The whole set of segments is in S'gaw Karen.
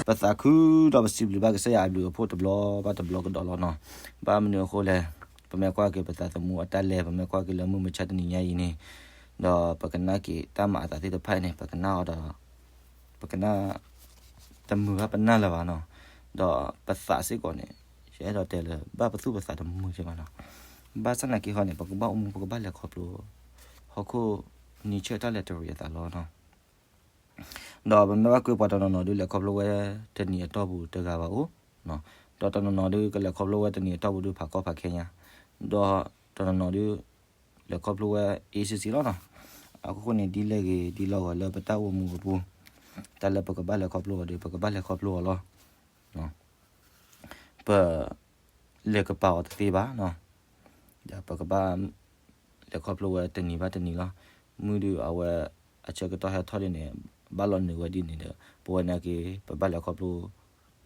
ပသးခုဒီးပစံးဘျုးဘၣ်ကစၢ်ယွၤအဘျုးအဖှိၣ်တဘျီဘၣ်တဘျီကဒီးလီၤနီၤ. ဘၣ်မနုၤအဃိလဲၣ်, ပမ့ၢ်ကွၢ်က့ၤပသးသမူအတၢ်လဲၤ, ပမ့ၢ်ကွၢ်က့ၤလၢမုၢ်မဆါတနံၤညါအံၤန့ၣ်, ဒီးပကနၣ်က့ၤတၢ်မၤအသးသ့ၣ်တဖၣ်အံၤန့ၣ် ပကနၣ်အီၤဒီး ပကနၣ် တမုာ်ဘၣ်ပနၢ်လၢၤဘၣ်နီၤ. ဒီးပသးစ့ၢ်ကီးန့ၣ် ယအဲၣ်ဒိးတဲလၢ ဘၣ်ပသူၣ်ပသးတမုာ်က့ဘၣ်နီၤ. ဘၣ်ဆၣ်သနာ်က့ဃီန့ၣ် ပကဘၣ်အိၣ်မူ ပကဘၣ်လဲၤခီဖျိ ဟီၣ်ခိၣ်နံၤဆၢၣ်တၢ်လဲၤတရံးအသးလီၤနီၤ. ဒီးပမ့ၢ်ဘၣ်ကွၢ်ပှၤတနီၤနီၤဒုး လဲၤခီဖျိဝဲတနံၤအတီၢ်ပူၤတဂၤဘၣ်အိၣ်, ဒီးတနီၤနီၤဒုး ကလဲၤခီဖျိဝဲတနံၤအတီၢ်ပူၤဒုး ဖးကီၢ်ဖးခဲညါ, ဒီးတနီၤနီၤဒုး လဲၤခီဖျိဝဲ easy လီၤနီၤ. အဃိန့ၣ် ဒ်လဲၣ်ဂ့ၤဒ်လဲၣ်ဂ့ၤ လၢပတၢ်အိၣ်မူအပူၤ တၢ်လၢပကဘၣ်လဲၤခီဖျိအီၤဒီး ပကဘၣ်လဲၤခီဖျိအီၤလီၤ. ပ လဲၤကပာ်အီၤတသ့ဘၣ်နီၤ. ဒီးပကဘၣ် လဲၤခီဖျိဝဲတနံၤဘၣ်တနံၤလီၤ. မုၢ်ဒုးအဝဲ အဆၢကတီၢ်ဟဲထီၣ်ဒ်န့ၣ် ဘၣ်လီၤနုာ်ဝဲဒ်န့ၣ်ဒီး ပဝဲနာ်က့ ပဘၣ်လဲၤခီဖျိ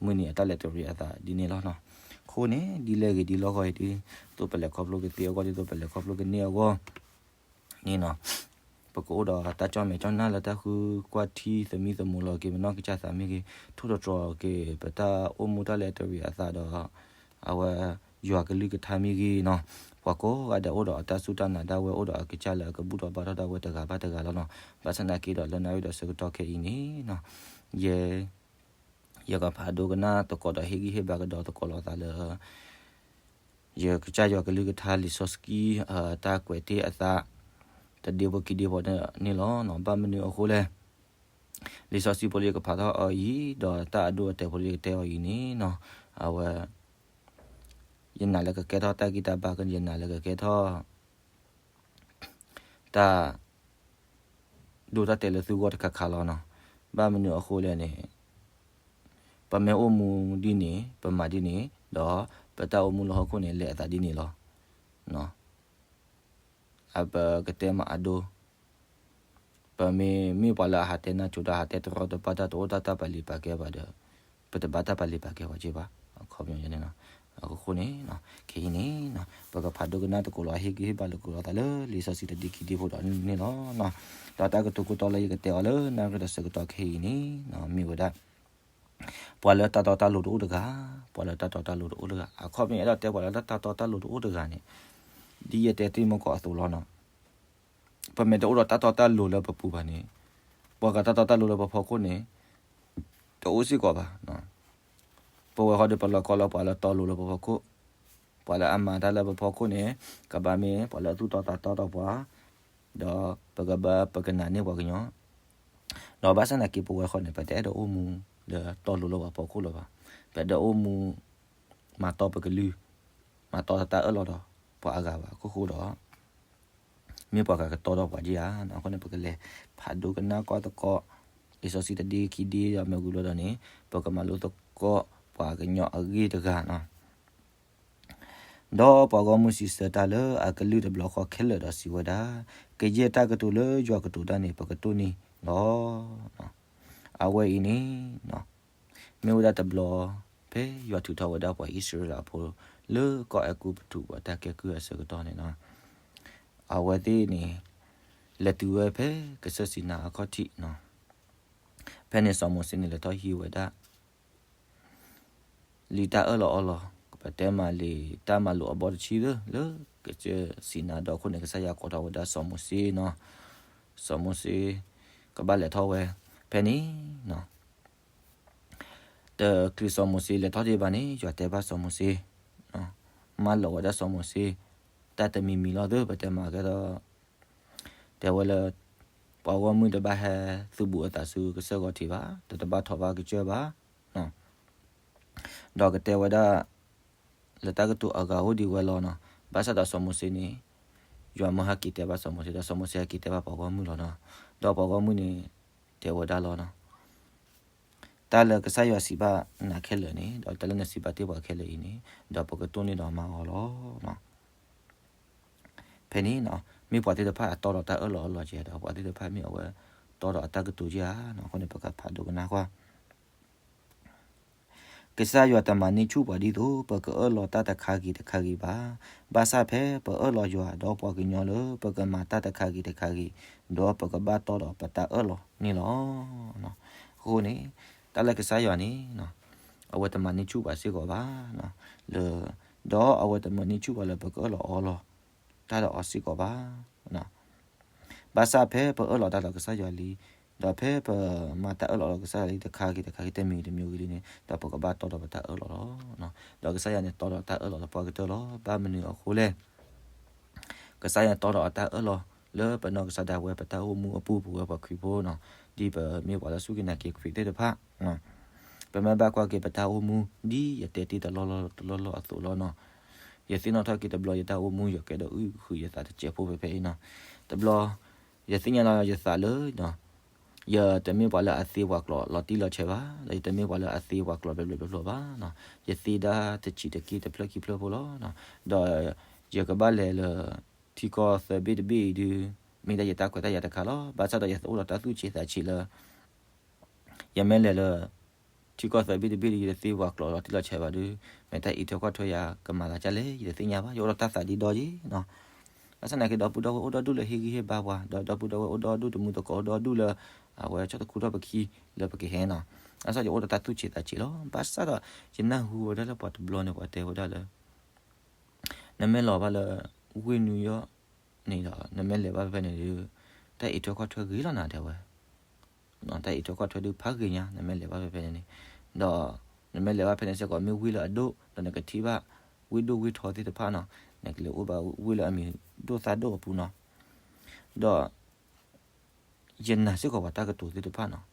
မုၢ်နံၤအတၢ်လဲၤတရံးအသးဒ်န့ၣ်လီၤနီၤ. အဃိန့ၣ် ဒ်လဲၣ်ဂ့ၤဒ်လဲၣ်ဂ့ၤအံၤဒုး ဒ်သိးပလဲၤခီဖျိကသ့အဂီၢ် ဒ်သိးပလဲၤခီဖျိကန့ၢ်အဂီၢ် န့ၣ်နီၤ. ပကအိၣ်ဒီးတၢ်ကၠီၣ်မဲာ်ကၠီၣ်နၢ်လၢတၢ်ဃုကွၢ်ထံသမံသမိးလီၤက့ၤ ပနီၢ်ကစၢ်သးမ့ၢ်ဂ့ၤ, ထိၣ်သတြီၤက့ၤ ပတၢ်အိၣ်မူတၢ်လဲၤတရံးအသးဒီး အဝဲ ယွၤကလုၢ်ကထါမ့ၢ်ဂ့ၤနီၤ. ပှၤကိးဂၤဒဲးအိၣ်ဒီးအတၢ်စူၢ်တၢ်နာ်ဒၣ်ဝဲ အိၣ်ဒီးအကစၢ်လၢအကဘူၣ်ထီၣ်ဘါထီၣ်ဒၣ်ဝဲတဂၤဘၣ်တဂၤလီၤနီၤ. ဘၣ်ဆၣ်သနာ်က့ဒီး လၢနၣ်ရံၣ်ဒီးဆၢကတီၢ်ခဲအံၤန့ၣ်နီၤ ယဲ ယကဖးဒိကနၣ်သကိးဒီးဟ့ၣ်ဂံၢ်ဟ့ၣ်ဘါကဒီးသကိးလိာ်သးလၢ ယကစၢ်ယွၤကလုၢ်ကထါလံာ်စီဆှံ တၢ်ကွဲးတ့ၢ်အသး တဒ့ဖိခံဒ့ဖိန့ၣ်လီၤ. ဘၣ်မနုၤအဃိလဲၣ်, လံာ်စီဆှံဖိလၢယကဖးထီၣ်အီၤအံၤ ဒီးတၢ်အဒိအတဲာ်ဖိလၢယကတဲအီၤအံၤန့ၣ်နီၤ အဝဲ ယနာ်လၢကကဲထီၣ်တၢ်ဂံၢ်တၢ်ဘါ ယနာ်လၢကကဲထီၣ် တၢ် ဒိတၢ်တဲာ်လၢသုဂီၢ်တခါခါလီၤနီၤ. ဘၣ်မနုၤအဃိလဲၣ်န့ၣ် ပမ့ၢ်အိၣ်မူဒ်န့ၣ် ပမၤဒ်န့ၣ် ဒီးပတၢ်အိၣ်မူလၢဟီၣ်ခိၣ်န့ၣ် လဲၤအသးဒ်န့ၣ်လီၤ. အပကတဲမၤအဒိ ပမ့ၢ်မ့ၢ်ပှၤလၢအဟးတဲနၢ်စိၤတၢ် ဟးတဲတရီတပါတၢ် တအိၣ်တၢ်တၢ်ပာ်လံာ်ပာ်ကဲဘၣ်ဒီး ပတဘၣ်တၢ်ပာ်လံာ်ပာ်ကဲဘၣ်က့ဘၣ်. အခီပညီန့ၣ် အဃိန့ၣ် ခဲအံၤန့ၣ် ပကဖးဒိကနၣ်သကိးလီၤ ဟ့ၣ်ဂံၢ်ဟ့ၣ်ဘါလိာ်သကိးလိာ်သးလၢ လံာ်စီဆှံတဒ့ခံဒ့ဖိဒီးန့ၣ်လီၤ. ဒီးတၢ်ကတိၤခိၣ်တီလၢယကတဲအီၤလၢနၣ်ရံၣ်ဒီးဆၢကတီၢ်ခဲအံၤန့ၣ် မ့ၢ်ဝဲဒၣ် ပှၤလၢတၢ်တီတၢ်လိၤတအိၣ်တဂၤ, ပှၤလၢတၢ်တီတၢ်လိၤတအိၣ်တဂၤ, အခီပညီအဲၣ်ဒိးတဲပှၤလၢတၢ်တီတၢ်လိၤတအိၣ်တဂၤန့ၣ် ဒ်ယတဲတ့ၢ်မ့ၢ်ကီးအသိးလီၤနီၤ. ပမ့ၢ်တအိၣ်ဒီးတၢ်တီတၢ်လိၤလၢပပူၤဘၣ်န့ၣ် ပှၤဂၤတၢ်တီတၢ်လိၤလၢပဖီခိၣ်န့ၣ် တအိၣ်စ့ၢ်ကီးဘၣ်. ပဝဲဃီဒီးပလီၢ်ကီလၢပှၤလၢတီလိၤလၢပဖီခိၣ်, ပှၤလၢအမၤတၢ်လၢပဖီခိၣ်န့ၣ် ကဘၣ်မ့ၢ်ပှၤလၢအသူၣ်တီသးတီဒီးပှၤ, ဒီးပကဘၣ်ပကနၣ်န့ၢ်ပှၤကညီ ဒီးဘၣ်ဆၣ်သနာ်က့ပဝဲဃီန့ၣ် ပတအဲၣ်ဒိးအိၣ်မူလၢတီလိၤလၢပှၤဖီခိၣ်လၢၤဘၣ်. ပအဲၣ်ဒိးအိၣ်မူ မၤတီပကလုၢ်, မၤတီတၢ်အၢၣ်လီၤဒီးပှၤအဂၤဘၣ်အခိၣ်ဃိဒီး မ့ၢ်ပှၤဂၤကတီဒီးပှၤကယါ. အဃိန့ၣ် ပကလဲၤဖးဒိကနၣ်ကွၢ်သကိး လံာ်စီဆှံတဒ့ခံဒ့ဒီးမ့ၢ်ဂုၤလီၤဒီးန့ၣ် ပကမၤလိသကိးပှၤကညီအဂ့ၢ်တဂၤနီၤ. ဒီးပှၤဂီၢ်မုၢ်စံးဆၢတၢ်လၢအကလုၢ်တဘျီဃီခဲလၢာ်ဒီးစံးဝဲဒၣ်, ကယဲၢ်တၢ်ကတိၤလၢယွၤကတိၤတၢ်န့ၣ် ပကတိၢ်န့ၢ်လီၤ. အဝဲအံၤန့ၣ် မ့ၢ်ဝဲဒၣ်တဘျီ ဖဲယွၤထုးထီၣ်ဝဲဒၣ်ပှၤအံၣ်စရ့လးဖိ လၢကီၢ်အဲၤကူပတူးပှၤတၢ်ကဲကုၢ်အဆၢကတီၢ်န့ၣ်လီၤ. အဝဲသ့ၣ်န့ၣ် လဲၤတုၤဝဲဖဲကစၢၢ်စံနါအခီၣ်ထံးနီၤ. ဖဲန့ၣ်စီၤမိၤၡ့န့ၣ် လဲၤထီၣ်ဟံးဝဲဒၣ် လံာ်တၢ်အၢၣ်လီၤအီလီၤ, ပတဲမးလံာ်တၢ်မၤလိာ်အဘီတဆံသၢ လၢကစၢၢ်စံနါဒီးအဃိန့ၣ် ကစၢ်ယွၤကိးထီၣ်ဝဲဒၣ်စီၤမိၤၡ့နီၤ. စီၤမိၤၡ့ ကဘၣ်လဲၤထီၣ်ဝဲ ဖဲန့ၣ်နီၤ တချုးစီၤမိၤၡ့လဲၤထီၣ်ဒံးဘၣ်န့ၣ် ယွၤတဲဘၣ်စီၤမိၤၡ့, မၢလီၤဝဲဒၣ်စီၤမိၤၡ့ တၢ်တမံၤမံၤလီၤသၢ ပတဲမးကဲထီၣ် တဲဝဲလၢ ပှၤဂီၢ်မုၢ်တဘၣ်ဟဲသုးဘူးအသးဆူကစၢၢ်ခီၣ်ထံးဘၣ်, တဘၣ်ထီၣ်ဘၣ်ကစၢၢ်ဘၣ် ဒီးကတဲဝဲဒၣ် လၢတၢ်ကတိၤအဂၤအိၣ်ဒံးဝဲလီၤနီၤ. ဘၣ်ဆၣ်ဒီးစီၤမိၤၡ့န့ၣ် ယွၤမၢဟဲက့ၤတဲဘၣ်စီၤမိၤၡ့ ဒီးစီၤမိၤၡ့ဟဲက့ၤတဲဘၣ်ပှၤဂီၢ်မုၢ်လီၤနီၤ. ဒီးပှၤဂီၢ်မုၢ်န့ၣ် တဲဝဲဒၣ်လီၤနီၤ. တၢ်လၢကစၢ်ယွၤစံးဘၣ်နၤခဲလၢာ်န့ၣ် ဒီးတၢ်လၢနစံးဘၣ်တ့ၢ်ပှၤခဲလၢာ်အံၤန့ၣ် ဒီးပကတိၢ်န့ၢ်ဒီးမၤအီၤလီၤ. ဖဲန့ၣ်နီၤ မ့ၢ်ပှၤသ့ၣ်တဖၣ်အတီဒီးတၢ်အၢၣ်လီၤအီလီၤကဲဒီး ပှၤသ့ၣ်တဖၣ်မ့ၢ်အဝဲတီဒီးအတၢ်ကတိၤယါနီၤ အဃိန့ၣ် ပကဖးဒိကနၣ်ကွၢ် ကစၢ်ယွၤတမၤန့ၢ်ဆူၣ်ပှၤဒ်သိးပကအၢၣ်လီၤတၢ်တခါဂ့ၤတခါဂ့ၤဘၣ်. ဘၣ်ဆၣ်ဖဲပအၢၣ်လီၤယွၤဒီးပှၤကညီလၢပကမၤတၢ်တခါဂ့ၤတခါဂ့ၤ, ဒီးပကဘၣ်တီဒီးပတၢ်အၢၣ်လီၤန့ၣ်လီၤ. အဃိန့ၣ် တၢ် တၢ်လၢကစၢ်ယွၤန့ၣ် အဝဲတမၤန့ၢ်ဆူၣ်ပှၤစ့ၢ်ကီးဘၣ်, လၢ ဒီးအဝဲတမၤန့ၢ်ဆူၣ်ပှၤလၢပကအၢၣ်လီၤအီလီၤ တၢ်ဒီးအီၤစ့ၢ်ကီးဘၣ်. ဘၣ်ဆၣ်ဖဲပအၢၣ်လီၤတၢ်ဒီးကစၢ်ယွၤလံ, ဒီးဖဲပမၤတၢ်အၢၣ်လီၤဒီးကစၢ်ယွၤလံ တခါဂ့ၤတခါဂ့ၤ တမံၤဂ့ၤတမံၤဂ့ၤလံန့ၣ် ဒီးပကဘၣ်တီဒီးပတၢ်အၢၣ်လီၤလီၤ. ဒီးကစၢ်ယွၤန့ၣ်တီဒီးတၢ်အၢၣ်လီၤလၢပှၤကတၢၢ်လီၤ. ဘၣ်မနုၤအဃိလဲၣ်, ကစၢ်ယွၤတီဒီးအတၢ်အၢၣ်လီၤ လၢပနီၢ်ကစၢ်ဒၣ်ဝဲ ပတၢ်အိၣ်မူအပူၤ ပဝဲပှၤခရံာ်ဖိန့ၣ်, ဒ်ပမ့ၢ်ပှၤလၢစူၢ်က့ၤနာ်က့ၤခရံာ်သ့ၣ်တဖၣ် ပမ့ၢ်ဘၣ်ကွၢ်က့ၤပတၢ်အိၣ်မူ ဒ်ယတဲတ့ၢ်တလီၢ်လီၢ်တလီၢ်လီၢ်အသိးလီၤန့ၣ်, ယသ့ၣ်နီၣ်ထီၣ်က့ၤတဘျီ ယတၢ်အိၣ်မူ ယကဲဒီးအုၣ်ဃုာ်ယသးတစဲးဖိဖဲဖဲအံၤန့ၣ်, တဘျီ ယသ့ၣ်ညါလီၤယသးလၢ ယတမ့ၢ်ပှၤလၢအသ့ပှၤကျိာ်လီၤတံၢ်လီၤဆဲးဘၣ်, ဒီးယတမ့ၢ်ပှၤလၢအသ့ပှၤကျိာ်ဘျဲၣ်ဘျဲၣ်ဘျီဘျီဘၣ်န့ၣ်, ယသ့ဒၣ်တဆံးတက့ၢ်တဖျၢၣ်ခံဖျၢၣ်ဖိလီၤ. ဒီးယကဘၣ်လဲၤလၢ ထံကီၢ်သၢဘ့ၣ်တဘ့ၣ်အံၤဒုး မ့ၢ်ဒၣ်ယတၢ်ခွဲးတၢ်ယာ်တခါလီၤ. ဘၣ်ဆၣ်ဒီးယအိၣ်ဒီးတၢ်သူၣ်ဆံးသးဆံးလၢ ယမ့ၢ်လဲၤလၢ ထံကီၢ်သၢဘ့ၣ်တဘ့ၣ်ဒီး ယတသ့ပှၤကျိာ်လီၤတံၢ်လီၤဆဲးဘၣ်ဒီး မ့ၢ်တၢ်အံးထွဲကွၢ်ထွဲယၤကမၤသးဒ်လဲၣ် ယတသ့ၣ်ညါဘၣ်, ယအိၣ်ဒီးတၢ်သးဒ့ဒီယ့ၣ်န့ၣ်. ဘၣ်ဆၣ်သနာ်က့ ဒီပုၢ်ဒီဝဲၢ်အိၣ်ဒီဒူၣ်လၢဟ့ၣ်ဂံၢ်ဟ့ၣ်ဘါပှၤ, ဒီးဒီပုၢ်ဒီဝဲၢ်အိၣ်ဒီဒူၣ် တမူသကိးအိၣ်ဒီဒူၣ်လၢ အဝဲဆီၣ်တခူထီၣ်ပခံလၢပကဟဲန့ၣ်. ဘၣ်ဆၣ်ယအိၣ်ဒီးတၢ်သူၣ်ဆံးသးဆံးလီၤ. ဘၣ်ဆၣ်ဒီး ယနၢ်ဟူဝဲဒၣ်လၢပှၤတဘျီန့ၣ် ပှၤတဲဝဲဒၣ်လၢ နမ့ၢ်လီၤဘၣ်လၢ ဝ့ၢ်နူယီၣ်န့ၣ်ဒီး နမ့ၢ်လဲၤဘၣ်ဖဲဖဲန့ၣ်ဒီး တၢ်အံးထွဲကွၢ်ထွဲဂ့ၤလီၤနၤ တဲဝဲ. တၢ်အံးထွဲကွၢ်ထွဲဒုးဖးဂ့ၤညါ နမ့ၢ်လဲၤဘၣ်ဖဲဖဲန့ၣ်န့ၣ်, ဒီး နမ့ၢ်လဲၤဘၣ်ဖဲန့ၣ်စ့ၢ်ကီး မ့ၢ်ဝ့ၢ်လၢအဒိၣ် ဒီးနကထံၣ်ဘၣ် ဝ့ၢ်ဒိၣ်ဝ့ၢ်ထီသ့ၣ်တဖၣ်န့ၣ်, နကလဲၤအိၣ်ဘၣ်ဝ့ၢ်လၢအမံၤဒိၣ်သၣ်ဒိၣ်အပူၤန့ၣ်, ဒီး ယနာ်စ့ၢ်ကီးပှၤတၢ်ကတိၤသ့ၣ်တဖၣ်န့ၣ်,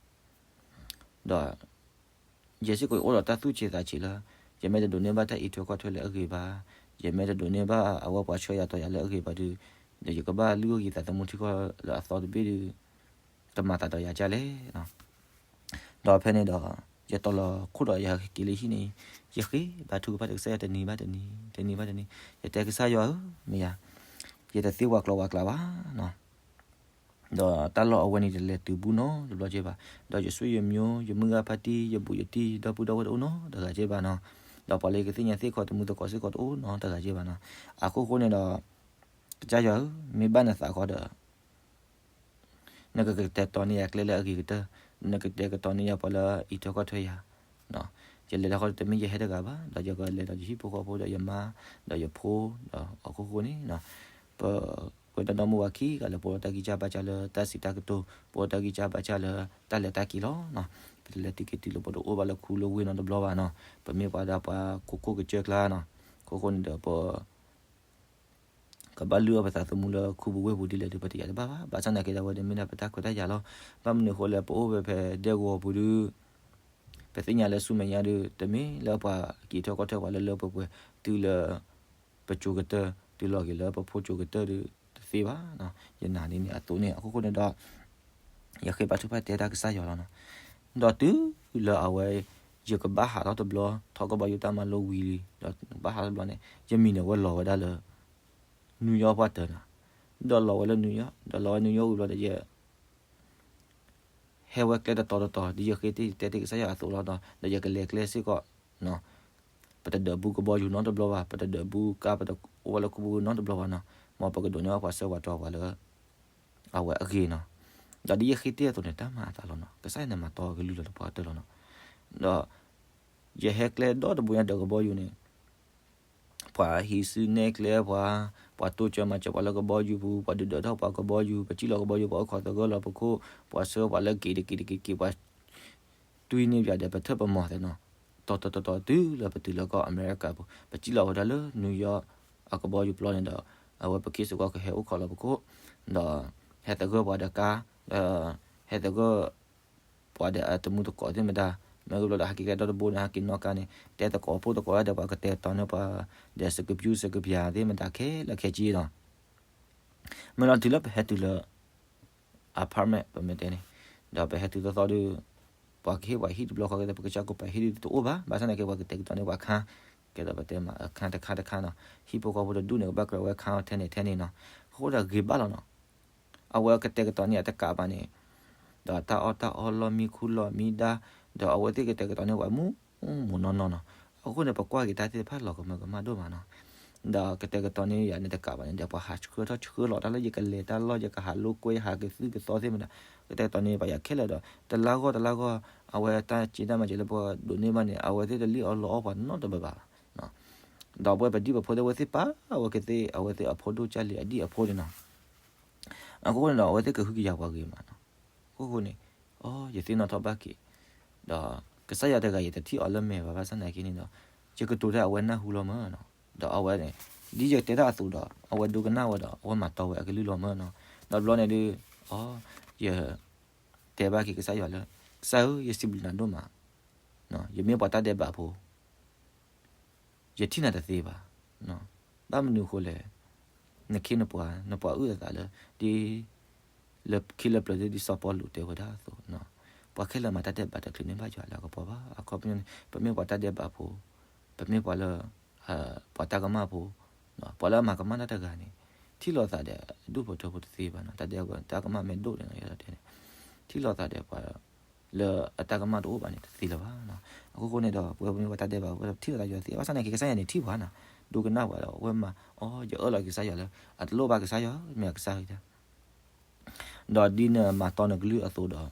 ဒီး ယဲစ့ၢ်ကီးယအိၣ်ဒီးတၢ်သူၣ်ဆံးသးဆံးလၢ ယမ့ၢ်တဒိးန့ၢ်ဘၣ်တၢ်အံးထွဲကွၢ်ထွဲလၢအဂ့ၤဘၣ်, ယမ့ၢ်တဒိးန့ၢ်ဘၣ်အဝဲပှၤဆှၢယၤတီၤယၤလၢအဂ့ၤဘၣ်ဒီး ဒီးယကဘၣ်လုၢ်အီၣ်ဂ့ၤသးသမူထံကီၢ်လၢအသီတဘ့ၣ်ဒီး တမၤသးဒီးယၤဒ်လဲၣ်. ဒီးဖဲန့ၣ်ဒီး ယတီၤလီၤခိၣ်ဒီးယဟဲက့ၤလၢဟံၣ်န့ၣ်, ယဃ့ဘါထုကဖၣ်ဒီးကစၢ်ယွၤတနံၤဘၣ်တနံၤ, တနံၤဘၣ်တနံၤ, ယတဲကစၢ်ယွၤဧၢ, မ့ၢ်ယၤ, ယတသ့ပှၤကျိာ်ပှၤကျဲဘၣ်န့ၣ် ဒီးတၢ်လီၢ်အဝဲန့ၣ်တလဲၤတုၤဘူးနီတဘျီက့ဘၣ်. ဒီးယဆွေယမျိုး, ယမုၢ်ဂၤဖါတံၢ်, ယဘူးယတံၢ်, ဒီပုၢ်ဒီဝဲၢ်တအိၣ်နီတဂၤက့ဘၣ်နီၤ. ဒီးပှၤလၢယကသ့ၣ်ညါသ့ၣ်ခီ တမူသကိးစ့ၢ်ကီးတအိၣ်နီတဂၤက့ဘၣ်နီၤ. အခိၣ်ဃိန့ၣ်ဒီး ကစၢ်ယွၤဧၢ, မ့ၢ်ဘၣ်နသးဃီဒီး နကကတဲာ်ကတီၤန့ၢ်ယၤကျဲလၢအဂ့ၤကတၢၢ်, နကတဲာ်ကတီၤန့ၢ်ယၤပှၤလၢအံးထွဲကွၢ်ထွဲယၤ. ယလဲၤတၢ်ဃီဒီးတမ့ၢ်ယဟဲတဂၤဘၣ်, ဒီးယကလဲၤဒီးယဟံၣ်ဖိဃီဖိဒီးယမါ, ဒီးယဖိ, ဒီးအခိၣ်ဃိန့ၣ် ပ ပဝဲဒီမိၢ်ဝၤခံဂၤလၢပအိၣ်ဒီးတၢ်ဂံၢ်စၢ်ဘါစၢ်လၢတၢ်စံးတၢ်ကတိၤ, ပအိၣ်ဒီးတၢ်ဂံၢ်စၢ်ဘါစၢ်လၢတၢ်လဲၤတၢ်က့ၤလီၤ. ပတလဲၤတုၤက့ၤတုၤလၢပတအိၣ်ဘၣ်လၢခူလၢဝ့ၢ်နီတဘျီဘၣ်နီၤ. ပမ့ၢ်ပှၤဒၣ်ပှၤခိခိၣ်ကစၢၢ်ကျါနီၤ. ခိၣ်ဃိန့ၣ်ဒီးပ ကဘၣ်လုၢ်အီၣ်ပသးသမူလၢခူပူၤဝ့ၢ်ပူၤဒ်လဲၣ်ဒီး ပတယာ်တဘၣ်ဘၣ်. ဘၣ်ဆၣ်သနာ်က့ဒီး အဝဲန့ၣ်မ့ၢ်ဒၣ်ပတၢ်ခွဲးတၢ်ယာ်လီၤ. ဘၣ်မနုၤအဃိလဲၣ် ပအိၣ်ဝဲဖဲဒဲကဝီၤပူၤဒီး ပသ့ၣ်ညါလၢဆူမဲာ်ညါဒီး တမ့ၢ်လၢပှၤက့ၤထၢၣ်ကီၢ်ထၢၣ်ပှၤလၢလၢပှဲၤပှဲၤ တုၤလၢ ပစိၤကတၢၢ်, တုၤလီၤက့ၤလၢပဖိစိၤကတၢၢ်ဒီး တသ့ဘၣ်. ယနာ်ဒ်န့ၣ်အသိးန့ၣ် အခိၣ်ဃိန့ၣ်ဒီး ယဃ့ဘါထုကဖၣ်တဲတၢ်ကစၢ်ယွၤလီၤနီၤ. ဒီးတုၤလၢအဝဲ ယကဘၣ်ဟးထီၣ်တဘျီ ထီၣ်ကဘီယူၤတၢ်မၤလိဝံၤလံ, ဒီးဘၣ်ဟးထီၣ်တဘျီန့ၣ် ယမံၤန့ၣ်ဝဲလီၤဝဲဒၣ်လၢ နူယီၣ်ပှၢ်တၢၤနီၤ. ဒီးလီၤဝဲလၢနူယီၣ်, ဒီးလီၤဝဲနူယီၣ်ဝံၤဘျီဒီး ယ ဟဲဝဲကျဲတတီၤတတီၤ ဒ်ယဃ့တ့ၢ်ယတဲတ့ၢ်ကစၢ်ယွၤအသိးလီၤဒီး ဒီးယကလဲၤကျဲစ့ၢ်ကီး ပတဒၢးဘူးကဘီယူၤနီတဘျီဘၣ်, ပတဒၢးဘူးကါ ပတအိၣ်ဝဲလၢခူပူၤနီတဘျီဘၣ်နီၤ. မ်ပကဒိးန့ၢ်ဘၣ်ပှၤဆှၢပှၤတီၤပှၤလၢ အဝဲအဂ့ၤနီၤ. ဒီးဒ်ယဃ့တ့ၢ်အသိးန့ၣ် တၢ်မၤအသးလီၤနီၤ. ကစၢ်ယွၤန့ၣ်မၤတီကလုၢ်လီၤလၢပှၤကတၢၢ်လီၤနီၤ. ဒီး ယဟဲကျဲဒီတဘိညါဒၢးကဘီယူၤန့ၣ် ပှၤဟံးစုနဲၣ်ကျဲပှၤ, ပှၤတိစၢၤမၤစၢၤပှၤလၢကဘီယူၤပူၤ, ပှၤဒုးဒၢးထီၣ်ပှၤကဘီယူၤ, ပစံၣ်လီၤကဘီယူၤ ပှၤအိၣ်ခိးသဂၢၢ်လီၤပခိၣ်, ပှၤဆှၢပှၤလၢက့ၤတက့ၤတက့ၤက့ၤ ပှၤတွံၢ်န့ၢ်ပှၤဒီး ပထၢၣ်ပမီၤသဲးနီၤ. တီတီတီတီတုၤလၢပတုၤလၢကီၢ်အမဲရကၤပူၤ ပစံၣ်လီၤဝဲဒၣ်လၢနူယီၣ်အကဘီယူၤပျီန့ၣ်ဒီး အဝဲပခ့ၣ်စ့ၢ်ကီးကဟဲအိၣ်ခိးလီၤပခိၣ်, ဒီးဟဲသဂၢၢ်ပှၤဒီးကါ, ဒီးဟဲသဂၢၢ် ပှၤဒီးအတမူသကိးသ့ၣ်မတၤ, မ့ၢ်ဂ့ၤဘျီဒီးဟဲက့ၤကျဲဒီတဘိန့ၣ် ဟဲက့ၤနီၣ်ကါန့ၣ် တဲသကိးဖိသကိးဒီးပှၤကတဲာ်ကတီၤန့ၢ်ပှၤ ဒီးစကပျူစကပျၤသ့ၣ်မတၤခဲလၢာ်ခဲဆ့နီၤ. မ့ၢ်လီၤတုၤလၢပဟဲတုၤလၢ apartment ပမ့ၢ်တဲန့ၣ်, ဒီးပဟဲတုၤသီသီဒီး ပှၤကဟ့ၣ်ပှၤဟံၣ်တဘျီဃီကဲဒီး ပကစၢ်ကိးပှၤဟံၣ်ဒုးတအိၣ်ဘၣ်, ဘၣ်ဆၣ်သနာ်က့ပှၤကတဲာ်ကတီၤန့ၢ်ပှၤခါ, ကဲဒီးပတဲမးအခါတခါတခါနီၤ, ဟံၣ်ဖိဃီဖိတဒူၣ်န့ၣ် ကဘၣ်ကြၢးဝဲခါထဲန့ၣ်ထဲန့ၣ်နီၤ, အဃိဒီးဂ့ၤဘၣ်လီၤနီၤ. အဝဲကတဲာ်ကတီၤန့ၢ်အတကးဘၣ်န့ၣ်, ဒီးတၢ်အီၣ်တၢ်အီလီၢ်မံခူလီၢ်မံဒါ, ဒီးအဝဲသ့ၣ်ကတဲာ်ကတီၤန့ၢ်ပှၤမူမူနီၢ်နီၢ်နီၤ. အဃိန့ၣ် ပကွၢ်က့ၤတၢ်သ့ၣ်တဖၣ်လီၤကမၢကမၣ်ဒိၣ်မးနီၤ. ဒီးကတဲာ်ကတီၤန့ၢ်ယၤန့ၣ်တကးဘၣ်န့ၣ် ဒီးပှၤဟးဆှၢထီၣ်ဆှၢလီၤတၢ်လၢယကလဲၤတၢ်လီၢ် ယကဟးလိာ်ကွဲ ယဟးကသုၣ်ကသီသ့ၣ်မတၤ, ကတဲာ်ကတီၤန့ၢ်ပှၤယၤခဲလၢာ်ဒီး တလါဂီၢ်တလါဂီၢ် အဝဲတၢ်စ့တၢ်မၤစၢၤလၢပှၤဒိးန့ၢ်ဘၣ်န့ၣ် အဝဲသ့ၣ်တလံၣ်အီၣ်လီအီၣ်ပှၤနီတဘၣ်ဘၣ်ဘၣ်. ဒီးပဝဲပဒံၣ်ပဖိသ့ၣ်ဝဲသ့ၣ်ပာ်အဝဲကသ့ၣ် အဝဲသ့ၣ်အဖိဒိၣ်ကၢ်လံၤအဒံၣ်အဖိန့ၣ်နီၤ. အဃိန့ၣ်ဒီး အဝဲသ့ၣ်ကဟုကယာ်ပှၤဂ့ၤမးနီၤ. အဃိန့ၣ် အိ ယသ့ၣ်နီၣ်ထီၣ်ဘၣ်က့ၤ ဒီးကစၢ်ယွၤတဂၤယတထံၣ်အီၤလၢမဲာ်ဘၣ် ဘၣ်ဆၣ်သနာ်က့န့ၣ်ဒီး ယကတိၤတၢ်အဝဲနၢ်ဟူလီၤမၢ်နီၤ. ဒီးအဝဲန့ၣ် ဒ်ယတဲတၢ်အသိးဒီး အဝဲဒိကနၣ်ဝဲဒီး အဝဲမၤတီဝဲအကလုၢ်လီၤမၢ်နီၤ. ဒီးဘျီန့ၣ်ဒုး အိ ယ တဲဘၣ်က့ၤကစၢ်ယွၤလၢ ကစၢ်ဧၢ, ယစံးဘျုးနၤဒိၣ်မး, ယမ့ၢ်ပှၤတၢ်ဒဲးဘးဖိ, ယထံၣ်နၤတသ့ဘၣ်. ဘၣ်မနုၤအဃိလဲၣ်, နခ့နပှၤ နပှၤအုၣ်အသးလၢ ဒ် လၢခံလၢပျၢၤဒ်စီၤပီလူးတဲဝဲဒၣ်အသိး, ပှၤခဲလၢာ်မၤတၢ်ဒဲးဘးတချုးန့ၢ်ဘၣ်ယွၤလၢအကပီၤဘၣ်. အခီပညီန့ၣ် ပမ့ၢ်ပှၤတၢ်ဒဲးဘးဖိ, ပမ့ၢ်ပှၤလၢ ပှၤတၢ်ကမၣ်ဖိ, ပှၤလၢအမၤကမၣ်တၢ်တဂၤန့ၣ် ထံၣ်လိာ်သးဒီးအဒူၣ်ဖိထၢဖိတသ့ဘၣ်နီၤ. တၢ်ဒဲးဘး တၢ်ကမၣ်မ့ၢ်ဒိၣ်န့ၣ် ယဲဒၣ်တဲန့ၣ် ထံၣ်လိာ်သးဒီးပှၤ လၢအတၢ်ကမၣ်တအိၣ်ဘၣ်န့ၣ် တသ့လၢၤဘၣ်နီၤ. အဃိဃိန့ၣ်ဒီး ပဝဲပမ့ၢ်ပှၤတၢ်ဒဲးဘး ပထံၣ်လိာ်သးယွၤသ့ ဘၣ်ဆၣ်သနာ်က့ ကစၢ်ယွၤန့ၣ်ထံၣ်ပှၤနီၤ, ဒိကနၣ်ပှၤဒီး အဝဲမၤအီၤ ယအၢၣ်လီၤက့ၤကစၢ်ယွၤလၢ အတလိၣ်ဘၣ်ကစၢ်ယွၤမ့ၢ်အကစၢ်ဂ့ၤတၢ် ဒီးဒ်နမၤတီနကလုၢ်အသိးဒီး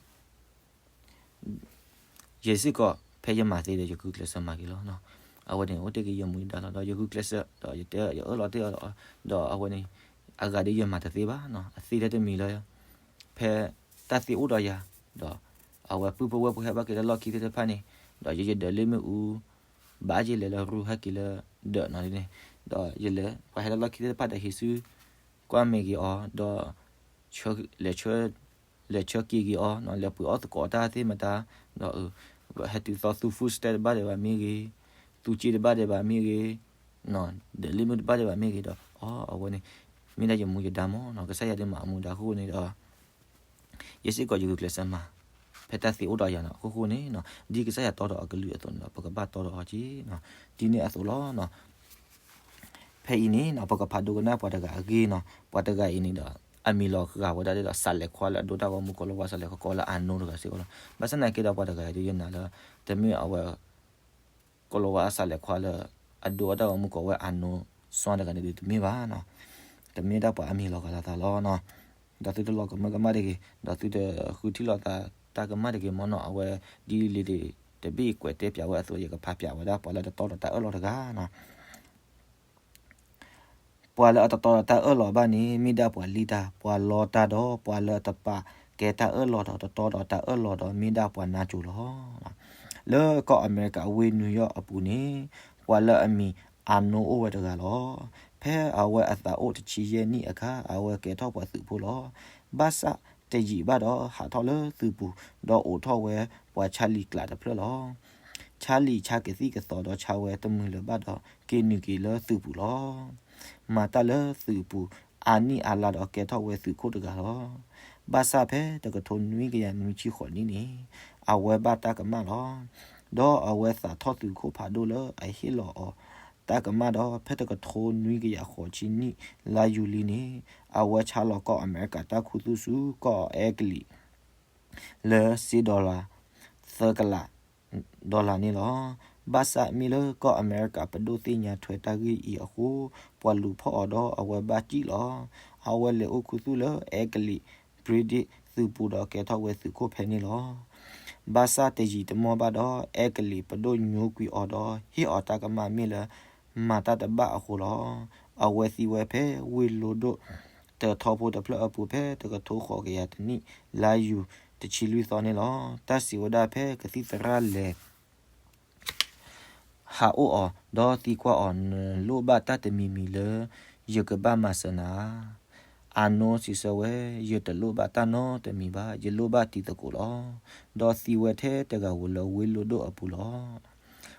ယဲစ့ၢ်ကီး ဖဲယမၤသ့ဒီး ယဂုာ်ကျဲးစၢးမၤက့ၤလီၤ. အဝဲန့ၣ် အိၣ်တ့ၢ်က့ၤယမူယဒါလီၤ. ဒီးယဂုာ်ကျဲးစၢး ဒီးယတဲ ယအၢၣ်လီၤတ့ၢ်အီၤဒီး ဒီးအဝဲန့ၣ် အဂၤဒ်ယမၤတသ့ဘၣ်နီၤ, အသ့ထဲတမံၤလၢ ဖဲတၢ်သ့အိၣ်ဒီးယၤ, ဒီးအဝဲပုၢ်ဖိဝဲၢ်ဖိဟဲဘၣ်က့ၤလၢလီၢ်ခံသ့ၣ်တဖၣ်န့ၣ်, ဒီးယယဒၢးလ့ၣ်မ့ၣ်အူ ဘၣ်ယလဲၤလၢရူဟဲက့ၤလၢဒၢးနီၤန့ၣ်, ဒီးယလဲၤ ပှၤဟဲလၢလီၢ်ခံသ့ၣ်တဖၣ်ဒီးဟ့ၣ်ဆူ ကွၢ်မဲာ်က့ၤအီၤ, ဒီး လဲၤဆှၢ လဲၤဆှၢက့ၤက့ၤအီၤ, လဲၤပှ့ၤအီၣ်သကိးတၢ်သ့ၣ်မတၤ, ဒီး ဟဲတုၤသီသူ food stamp တဘၣ်ဒဲးဘၣ်မ့ၢ်ဂ့ၤ, သူစ့တဘၣ်ဒဲးဘၣ်မ့ၢ်ဂ့ၤ, ဒၢးလ့ၣ်မ့ၣ်တဘၣ်ဒဲးဘၣ်မ့ၢ်ဂ့ၤဒီး အဝဲန့ၣ် မ့ၢ်ဒၣ်ယမူယဒါမးနီၤ, ကစၢ်ယွၤဒ်မၤအမူဒါအဃိန့ၣ်ဒီး ယဲစ့ၢ်ကီးယဂုာ်ကျဲးစၢးမၤ ဖဲတၢ်သ့အိၣ်ဒီးယၤနီၤ. အဃိဃိန့ၣ် ဒ်ကစၢ်ယွၤတီဒီးအကလုၢ်အသိးန့ၣ်ဒီး ပကဘၣ်တီဒီးအီၤက့ၤနီၤ, ဒ်န့ၣ်အသိးလီၤနီၤ. ဖဲအံၤန့ၣ်နီၤ ပကဖးဒိကနၣ်ပှၤတဂၤအဂ့ၢ်နီၤ, ပှၤတဂၤအံၤန့ၣ်ဒီး အမံၤလီၤဂာ်ဝဲဒၣ်ဒီး စးလဲၤခွါလၢအဒိတၢ်ဂီၤမူ ကိးလီၤဝါစးလဲၤခွါ ကိးလၢအနိတဂၤစ့ၢ်ကီးလီၤ. ဘၣ်ဆၣ်သနာ်က့ဒီး ပှၤတဂၤအံၤဒ်ယနာ်လၢ တမ့ၢ်အဝဲ ကိးလီၤဝါအစးလဲၤခွါလၢ အဒိတၢ်ဂီၤမူကိးဝဲအနိ စွါတဂၤန့ၣ်ဒုးတမ့ၢ်ဘၣ်နီၤ, တမ့ၢ်ဒၣ်ပှၤအမံၤလီၤဂာ်လိာ်သးလီၤနီၤ. ဒီးသုတလီၤကမၢကမၣ်တဂ့ၤ, ဒီးသုတဃုထံၣ်လိာ်သးတၢ်ကမၣ်တဂ့ၤမးနီၤ, အဝဲဒ်လံာ်တဘ့ၣ်ကွဲးတဲပၠးဝဲအသိး ယကဖးပၠးဝဲဒၣ်ပှၤလၢတတီဒီးတၢ်အၢၣ်လီၤတဂၤနီၤ. ပှၤလၢအတတီဒီးတၢ်အၢၣ်လီၤဘၣ်န့ၣ် မ့ၢ်ဒၣ်ပှၤလံတၢ်, ပှၤလီတၢ်ဒီး ပှၤလၢအတပာ်ကဲတၢ်အၢၣ်လီၤဒီးတတီဒီးတၢ်အၢၣ်လီၤဒီး မ့ၢ်ဒၣ်ပှၤနါစိၤလီၤ. လၢကီၢ်အမဲရကၤဝ့ၢ်နူယီၣ်အပူၤန့ၣ် ပှၤလၢအမံၤအနိအိၣ်ဝဲတဂၤလီၤ. ဖဲအဝဲအသးအိၣ်တဆံယဲၢ်နံၣ်အခါ အဝဲကဲထီၣ်ပှၤသုးဖိလီၤ. ဘၣ်ဆၣ်တယံာ်ဘၣ်ဒီးဟးထီၣ်လၢသုးပူၤ ဒီးအိးထီၣ်ဝဲပှၤဆါလံာ်ကျးတဖျၢၣ်လီၤ. ဆါလံာ်ဆါကသံၣ်ကသီဒီးဆါဝဲတမုာ်လၢၤဘၣ်ဒီး က့ၤနုာ်က့ၤလၢသုးပူၤလီၤ. မၤတၢ်လၢသုးပူၤအါနံၣ်အါလါဒီးကဲထီၣ်ဝဲသုးခိၣ်တဂၤလီၤ. ဘၣ်ဆၣ်ဖဲတကထိနွံကယၤနွံဆံဃိးနံၣ်န့ၣ် အဝဲဘၣ်တၢ်ကမၣ်လီၤ. ဒီးအဝဲသးထီၣ်သုးခိၣ်ဖးဒိၣ်လၢအဟ့ၣ်လီၤအီၤတၢ်ကမၣ်ဒီး ဖဲတကထိနွံကယၤဃိးဆံနံၣ် လါယူၤလံန့ၣ် အဝဲဆါလီၤကီၢ်အမဲရကၤတၢ်ခူသူၣ်ဆူကီၢ်အဲကလံး လၢစ့ dollar သၢကလး dollar န့ၣ်လီၤ. ဘၣ်ဆၣ်မ့ၢ်လၢကီၢ်အမဲရကၤပဒိၣ်သ့ၣ်ညါထွဲတၢ်ဂ့ၢ်အံၤအဃိ ပှၤလူၤဖီၣ်အီၤဒီးအဝဲဘၣ်စံၣ်လီၤ. အဝဲလဲၤအိၣ်ခူသူၣ်လၢအဲကလံး British သုးပူၤဒီးကဲထီၣ်ဝဲသုးခိၣ်ဖဲန့ၣ်လီၤ. ဘၣ်ဆၣ်တယံာ်တမီၢ်ဘၣ်ဒီး အဲကလံးပဒိၣ်ညိကွံာ်အီၤဒီးဟ့ၣ်အီၤတၢ်ကမၣ်မ့ၢ်လၢ မၤတၢ်တဘၣ်အဃိလီၤ. အဝဲသံဝဲဖဲဝ့ၢ်လိဒိၣ်တထီဖိတဖျၢၣ်အပူၤ ဖဲတကထိဃိးကယၤတနံၣ် လါယူၤတဆံလွံၢ်သီန့ၣ်လီၤ. တၢ်စံးဝဲဒၣ်ဖဲကသံၣ်သရၣ်လဲၤ ဟးအိၣ်အီၤ ဒီးသံကွၢ်အီၤ, နလိၣ်ဘၣ်တၢ်တမံၤမံၤလၢယကဘၣ်မၤစၢၤနၤဧါ. အနိစံးဆၢဝဲ, ယတလိၣ်ဘၣ်တၢ်နီတမံၤဘၣ်, ယလိၣ်ဘၣ်တံၤသကိးလီၤ. ဒီးသံဝဲထဲတဂၤဧိၤလၢဝ့ၢ်လိဒိၣ်အပူၤလီၤ.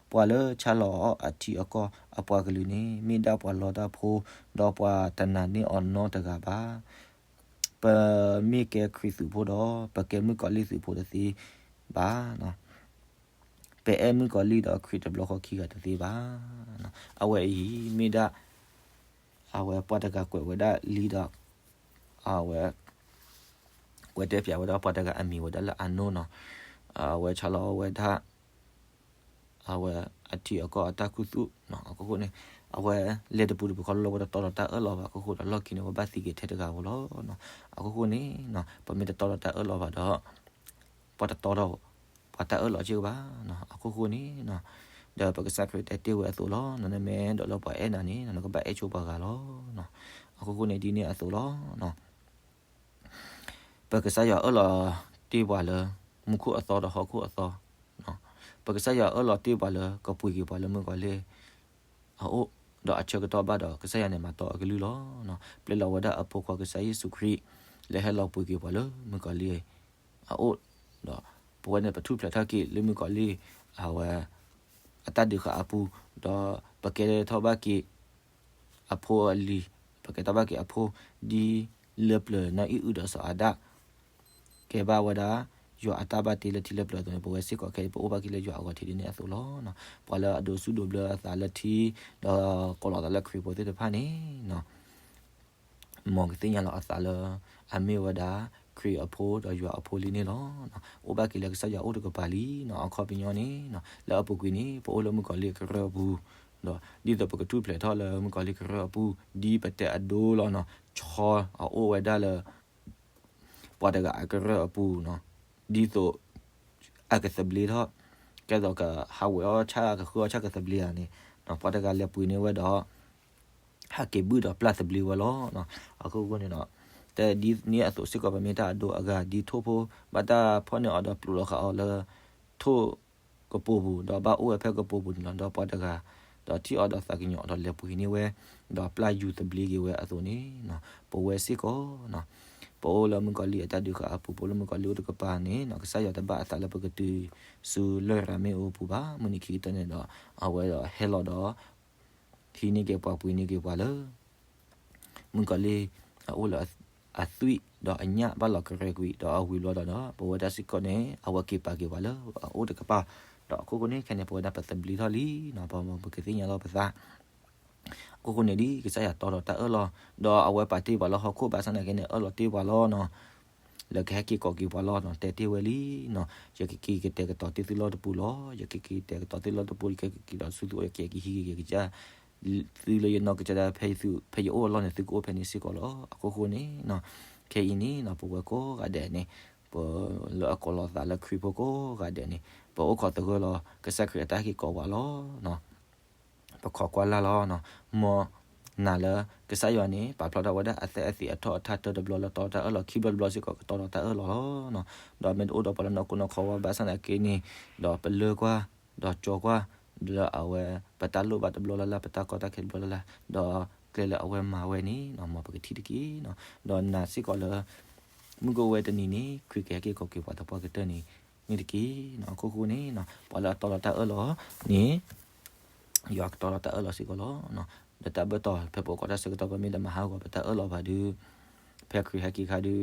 ပှၤလၢဆါလီၤအီၤအထံအကီၢ်အပှၤကလုာ်န့ၣ် မ့ၢ်ဒၣ်ပှၤလီတၢ်ဖိ, ဒီးပှၤတနာ်န့ၢ်အီၤနီတဂၤဘၣ်. ပမ့ၢ်ကဲခရံာ်သုးဖိဒီး ပကဲမုၣ်ကီၤလံၢ်သုးဖိတသ့ဘၣ်. ပအဲၣ်မုၣ်ကီၤလံၢ်ဒီးခရံာ်တဘျီဃီခံဂၤတသ့ဘၣ်. အဝဲအံၤမ့ၢ်ဒၣ် အဝဲပှၤတဂၤကွဲးဝဲဒၣ်လံဒီး အဝဲ ကွဲးတဲပၠးဝဲဒၣ်ပှၤတဂၤအမံၤဝဲဒၣ်လၢအနိနီၤ. အဝဲဆါလီၤဝဲဒၣ် အဝဲအထံအကီၢ်အတၢ်ခူသူၣ်အခိၣ်ဃိန့ၣ် အဝဲလဲၤတပူၤတပူၤခီလီၤ ဝဲတတီဒီးတၢ်အၢၣ်လီၤဘၣ်အခိၣ်ဃိဒီး လီၢ်ခံန့ၣ် ဝဲဘၣ်သံက့ၤထဲတဂၤဧိၤလီၤ. အခိၣ်ဃိန့ၣ် ပမ့ၢ်တတီဒီးတၢ်အၢၣ်လီၤဘၣ်ဒီး ပှၤတတီဒီး ပှၤတၢ်အၢၣ်လီၤစ့ၢ်ကီးဘၣ်. အခိၣ်ဃိန့ၣ် ဒီးပကစၢ်ခရံာ်တဲတ့ၢ်ဝဲအသိးလီၤ. နမ့ၢ်အဲၣ်ဒိးလၢပှၤအဲၣ်နၤန့ၣ် နကဘၣ်အဲၣ်ဆိပှၤဂၤလီၤ. အခိၣ်ဃိန့ၣ်ဒ်န့ၣ်အသိးလီၤ. ပကစၢ်ယွၤအၢၣ်လီၤတ့ၢ်ပှၤလၢ မူခိၣ်အသီဒီးဟီၣ်ခိၣ်အသီ, ပကစၢ်ယွၤအၢၣ်လီၤတ့ၢ်ပှၤလၢကပှ့ၤက့ၤပှၤလၢမုၣ်ကီၤလံၢ်အအိၣ်, ဒီးအဆၢကတီၢ်ဘၣ်ဒီး ကစၢ်ယွၤန့ၣ်မၤတီအကလုၢ်လီၤ. ပျဲလီၤဝဲဒၣ်အဖိခွါကစၢ်ယ့ၣ်ၡူးခရံာ် လၢဟဲလီၤပှ့ၤက့ၤပှၤလၢမုၣ်ကီၤလံၢ်အအိၣ်, ဒီးပဝဲန့ၣ်ပထူၣ်ဖျဲးထီၣ်က့ၤလၢမုၣ်ကီၤလံၢ် အဝဲ အတၢ်ဒုးဃာ်အပူၤ, ဒီးပကဲထီၣ်ဘၣ်က့ၤ အဖိအလံၤ, ပကဲထီၣ်ဘၣ်က့ၤအဖိ ဒ်လၢပျၢၤနီၢ်အံၣ်အုဒီးစီၤအၤဒၣ် ကဲဘၣ်ဝဲဒၣ် ယွၤအတၢ်ဘၣ်တ့လၢထံလၢပျၢၤအသိးန့ၣ် ပဝဲစ့ၢ်ကီးခဲအံၤ ပအိၣ်ဘၣ်က့ၤလၢယွၤအဂီၤထံးဒ်န့ၣ်အသိးလီၤ. ပှၤလၢအဒိးစူၣ်ဒိးဘျၢအသးလၢထံ, ဒီးကိးလီၤသးလၢခရံာ်ဖိသ့ၣ်တဖၣ်န့ၣ် မ်ကသ့ၣ်ညါလီၤအသးလၢ အမ့ၢ်ဝဲဒၣ် ခရံာ်အဖိဒီးယွၤအဖိလံန့ၣ်လီၤ. အိၣ်ဘၣ်က့ၤလၢကစၢ်ယွၤအအိၣ်တကပၤလံနီၤ. အခီပညီန့ၣ် လၢအပူၤကွံာ်န့ၣ် ပအိၣ်လၢမုၣ်ကီၤလံၢ်ကရၢၢ်အပူၤ, ဒီးဒ်သိးပကထူၣ်ဖျဲးထီၣ်လၢမုၣ်ကီၤလံၢ်ကရၢၢ်အပူၤ ဒ်ပတဲအဒိလီၤနီၤ. ဆီအအိၣ်ဝဲဒၣ်လၢ ပှၤတဂၤအကရၢၢ်အပူၤနီၤ, ဒ်သိး အကသဘျ့ထီၣ်, ကဲသိးကဟးဝဲအီၣ်ဆၣ် ကဃုအီၣ်ဆၣ်ကသဘျ့ဧါန့ၣ်, ပှၤတဂၤလဲၤပှ့ၤန့ၢ်ဝဲဒီး ဟးက့ၤဘုၣ်ဒီးပျၢ်သဘျ့ဝဲလီၤ. အခိၣ်ဃိန့ၣ်ဒီး တဲဒ်န့ၣ်အသိးစ့ၢ်ကီး ပမ့ၢ်တၢ်အဒိအဂၤ ဒ်ထိၣ်ဖိ ဘၣ်တၢ်ဖီၣ်န့ၢ်အီၤဒီးပျိးလီၤဃာ်အီၤလၢ ထိၣ်ကပိာ်ပူၤ ဒီးဘၣ်အိၣ်ဝဲဖဲကပိာ်ပူၤန့ၣ်လီၤ. ဒီးပှၤတဂၤ ဒီးထံၣ်အီၤဒီးသးကညီၤအီၤဒီးလဲၤပှ့ၤန့ၢ်ဝဲ ဒီးပျၢ်ယူၤသဘျ့က့ၤဝဲအသိးန့ၣ် ပဝဲစ့ၢ်ကီး ပအိၣ်လၢမုၣ်ကီၤလံၢ်အတၢ်ဒုးဃာ်အပူၤ ပအိၣ်လၢမုၣ်ကီၤလံၢ်အိၣ်တကပၤန့ၣ် ကစၢ်ယွၤတဘၣ်အသးလၢပကတုၤဆူလရာ်မ့ၣ်အူအပူၤဘၣ်. မုၢ်နံၤခံကတၢၢ်န့ၣ်ဒီး အဝဲဒီးဟဲလီၤဒီး ဟံးန့ၢ်က့ၤပှၤပှ့ၤန့ၢ်က့ၤပှၤလၢ မုၣ်ကီၤလံၢ်အအိၣ်လၢအသွံၣ်ဒီးအညၣ်ဘၣ်လီၤကရဲကွံာ် ဒီးအဝံၤဘျီဒီး ပဝဲဒၣ်စ့ၢ်ကီးန့ၣ် အဝဲက့ၤပာ်က့ၤပှၤလၢအအိၣ်တကပၤ, ဒီးအခိၣ်ဃိန့ၣ် ခဲန့ၣ် ပဝဲဒၣ်ပသဘျ့ထီၣ်လံနီၤ ပကသ့ၣ်ညါလီၤပသး အခိၣ်ဃိန့ၣ်ဒ်ကစၢ်ယွၤတီဒီးတၢ်အၢၣ်လီၤ, ဒီးအဝဲပာ်တ့ၢ်ပှၤလၢဟီၣ်ခိၣ်ဘၣ်ဆၣ်သနာ်က့န့ၣ် အၢၣ်လီၤတ့ၢ်ပှၤလီၤနီၤ လၢကဟဲက့ၤကိးက့ၤပှၤလီၤနီၤ တဲတ့ၢ်ဝဲလံနီၤ ယကက့ၤကတဲာ်ကတီၤတ့ၢ်သုလီၢ်တပူၤလီၤ ယကက့ၤတဲာ်ကတီၤသုလီၢ်တပူၤ ယကက့ၤဒီးဆူသုအိၣ် ယကက့ၤကဟံးက့ၤကစၢ် သုလၢယနီၢ်ကစၢ်ဒၣ် ဖဲယအိၣ်အလီၢ်န့ၣ် သုကအိၣ်ဖဲန့ၣ်စ့ၢ်ကီးလီၤ. အခိၣ်ဃိန့ၣ် ခဲအံၤန့ၣ် ပဝဲကိးဂၤဒဲးန့ၣ် ပလၢအကိးလီၤသးလၢခရံာ်ဖိကိးဂၤဒဲးန့ၣ် ပအိၣ်ခိးသဂၢၢ်လီၤ ကစၢ်ခရံာ်အတၢ်ဟဲက့ၤကိးပှၤလီၤ ပခိးကွၢ်လၢ်လီၤ. မ်နၤလၢ ကစၢ်ယွၤန့ၣ် ပာ်ဖျါထီၣ်ဝဲဒၣ်အသးအသ့ၣ်အထီၣ်အထါတၢ်တဘျီလၢတီတၢ်အၢၣ်လီၤ ခံဘျီတဘျီစ့ၢ်ကီး ကတီဒီးတၢ်အၢၣ်လီၤလီၤ. ဒီးမ့ၢ်တအိၣ်ဒီးပှၤလၢနီၢ်ခိနီၢ်ခီဝဲဘၣ်ဆၣ်သနာ်က့န့ၣ် ဒီးပလၢကွၢ် ဒီးကၠီကွၢ် လၢအဝဲ ပတၢ်လိၣ်ဘၣ်တဘျီလၢ်လၢ် ပတၢ်ကီတၢ်ခဲတဘျီလၢ်လၢ် ဒီးကျဲလၢအဝဲမၤဝဲန့ၣ် မ်ပကထံၣ်တက့ၢ်. ဒီးနာ်စ့ၢ်ကီးလၢ မုၢ်ကအိၣ်ဝဲတနံၤန့ၣ် ခရံာ်ကဟဲက့ၤကိးက့ၤပှၤသပှၢ်ကတၢၢ်န့ၣ် န့ၣ်တက့ၢ်. အခိၣ်ဃိန့ၣ် ပှၤလၢအတီဒီးတၢ်အၢၣ်လီၤန့ၣ် ယွၤကတီဒီးတၢ်အၢၣ်လီၤစ့ၢ်ကီးလီၤ. ဒီးတၢ်ဘၢၣ်တီၤ ဖဲပအိၣ်ခိးတၢ်ဆၢကတီၢ် ပမ့ၢ်တမၤဟးဂီၤပတၢ်အၢၣ်လီၤဘၣ်ဒီး ဖဲခရံာ်ဟဲက့ၤအခါဒီး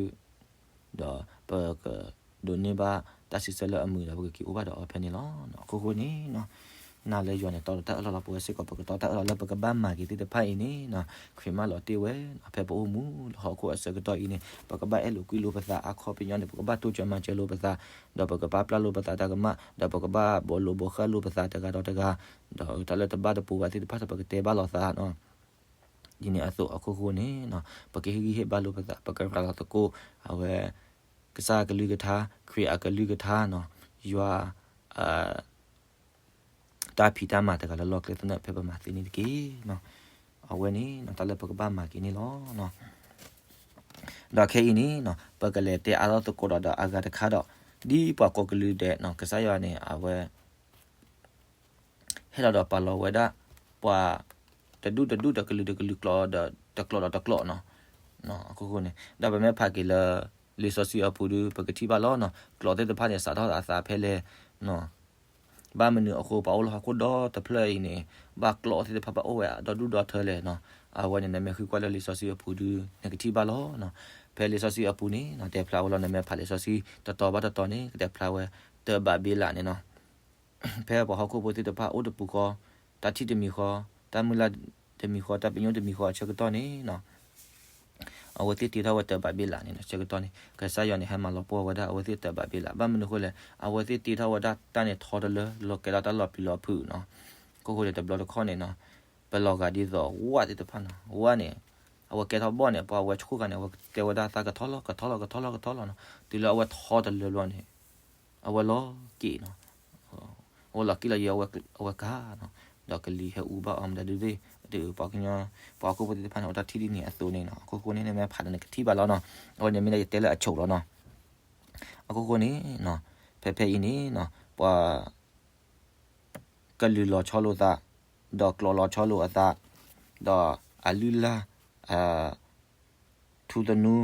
ဒီးပကဒိးန့ၢ်ဘၣ်တၢ်စံးဆၢလၢအမုာ်ဒီး ပကက့ၤအိၣ်ဘၣ်ဒီးအီၤဖဲန့ၣ်လီၤ. အခိၣ်ဃိန့ၣ် နာ်လၢယွၤန့ၣ် တီဒီးတၢ်အၢၣ်လီၤလီၤ. ပဝဲစ့ၢ်ကီး ပကတီတၢ်အၢၣ်လီၤလၢပကဘၣ်မၤက့ၤသ့ၣ်တဖၣ်အံၤန့ၣ် ခရံာ်မၢလီၤတ့ၢ်ဝဲ ဖဲပအိၣ်မူလၢဟီၣ်ခိၣ်အဆၢကတီၢ်အံၤန့ၣ် ပကဘၣ်အဲၣ်လိာ်ကွံလိာ်ပသး အခီပညီန့ၣ် ပကဘၣ်တိစၢၤမၤစၢၤလိာ်ပသး ဒီးပကဘၣ်ပျၢ်လိာ်ပသးတၢ်ကမၣ် ဒီးပကဘၣ်ဘှီလိာ်ဘှီဃၢလိာ်ပသးတဂၤဒီးတဂၤ ဒီးတၢ်လၢတဘၣ်တပူၤဘၣ်သ့ၣ်တဖၣ်ဒီး ပကတဲဘၣ်လိာ်သး ဒ်န့ၣ်အသိးအခိၣ်ဃိန့ၣ် ပကဟ့ၣ်ဂံၢ်ဟ့ၣ်ဘါလိာ်ပသး ပကရၤလီၤသကိး အဝဲ ကစၢ်အကလုၢ်ကထါ ခရံာ်အကလုၢ်ကထါနီၤ ယွၤ တၢ်ဖံးတၢ်မၤတဂၤလၢလီၢ်ကျဲသနၢၣ် ဖဲပမၤသ့န့ၣ်တက့ၢ်. အဝဲန့ၣ် တၢ်လၢပကဘၣ်မၤက့ၤန့ၣ်လီၤ. ဒီးခဲအံၤန့ၣ် ပကလဲၤတဲအါထီၣ်သကိးဒီးဒီးအဂၤတခါဒီး ဒ်ပှၤကိးကလုာ်ဒဲးနီၤ ကစၢ်ယွၤန့ၣ် အဝဲ ဟဲလီၤဒီးပာ်လီၤဝဲဒၣ် ပှၤတဒူၣ်တဒူၣ် တကလုာ်တကလုာ် ကျိာ်ဒီးတကျိာ်နီၤ. အဃိန့ၣ် ဒီးပမ့ၢ်ဖးက့ၤလၢ လံာ်စီဆှံအပူၤဒီး ပကထံၣ်ဘၣ်လီၤနီၤ ကျိာ်သ့ၣ်တဖၣ်န့ၣ် စးထီၣ်အသးဖဲလဲၣ် ဘၣ်မနုၤအဃိ ပှၤအိၣ်လၢဟီၣ်ခိၣ်ဒီတဖျၢၣ်အံၤန့ၣ် ဘၣ်ကျိာ်သ့ၣ်တဖၣ်ဘၣ်အိၣ်ဝဲဒီဒူၣ်ဒီထၢလဲၣ်နီၤ. အဝဲန့ၣ် နမ့ၢ်ဃုကွၢ်လၢလံာ်စီဆှံအပူၤဒီး နကထံၣ်ဘၣ်လီၤ. ဖဲလံာ်စီဆှံအပူၤန့ၣ် တဲဖျါဝဲလီၤ နမ့ၢ်ဖးလံာ်စီဆှံတတီၤဘၣ်တတီၤန့ၣ် ကတဲဖျါဝဲ တၢ်ဘၤဘ့လးန့ၣ်နီၤ. ဖဲပှၤဟီၣ်ခိၣ်ဖိသ့ၣ်တဖၣ်အိၣ်တပူၤဃီ, တၢ်ထံၣ်တမံၤဃီ, တၢ်မုၢ်လၢ်တမံၤဃီ, တၢ်ပညိၣ်တမံၤဃီအဆၢကတီၢ်န့ၣ်နီၤ အဝဲသ့ၣ်တ့ထီၣ်ဝဲတၢ်ဘၤဘ့လးန့ၣ်နီၤ ဆၢကတီၢ်န့ၣ် ကစၢ်ယွၤန့ၣ် ဟဲမၤလီၤပှီၢ်ဝဲဒၣ်အဝဲသ့ၣ်တၢ်ဘၤဘ့လး ဘၣ်မနုၤအဃိလဲၣ် အဝဲသ့ၣ်တ့ထီၣ်ဝဲဒၣ်တၢ်န့ၣ်ထီတလၢ လီၤကဲထီၣ်တၢ်လီၤပျံၤလီၤဖုးနီၤ. အခိၣ်ဃိန့ၣ် တဘျီတခီၣ်န့ၣ်နီၤ ပလီၤဂာ်ဒ်သိးဝၣ်သ့ၣ်တဖၣ်နီၤ ဝၣ်န့ၣ် အဝဲကဲထီၣ်ဘီၣ်န့ၣ် ပှၤဝဲဆူၣ်ဃာ်န့ၣ် အဝဲတဲဝဲဒၣ်သးကထီလီၤ ကထီလီၤ ကထီလီၤ ကထီလီၤနီၤ တုၤလၢအဝဲထီတလၢဘျီန့ၣ် အဝဲလီၤက့ၣ်နီၤ, အဝဲလီၤက့ၣ်လီၤယံၤ အဝဲကါနီၤ, ဒီးကလံၤဟဲအူဘၣ်အီၤမတၤဒုးသ့ၣ်, ဒ်ပှၤကညီ ပှၤဟီၣ်ခိၣ်ဖိသ့ၣ်တဖၣ်န့ၣ် အိၣ်တ့ၢ်ထံဒ်န့ၣ်အသိးန့ၣ်နီၤ, အခိၣ်ဃိန့ၣ် နမ့ၢ်ဖးဒီးနကထံၣ်ဘၣ်လီၤနီၤ, အဝဲန့ၣ်မ့ၢ်ဒၣ်ယတဲလၢအဆိးလီၤနီၤ, အခိၣ်ဃိန့ၣ်နီၤ, ဖဲဖဲအံၤန့ၣ်နီၤ, ပှၤ ကလုာ်လီၤဆီလိာ်သး, ဒီးကျိာ်လီၤဆီလိာ်အသး, ဒီးအလုၢ်အလၢ်, အထူသနူ,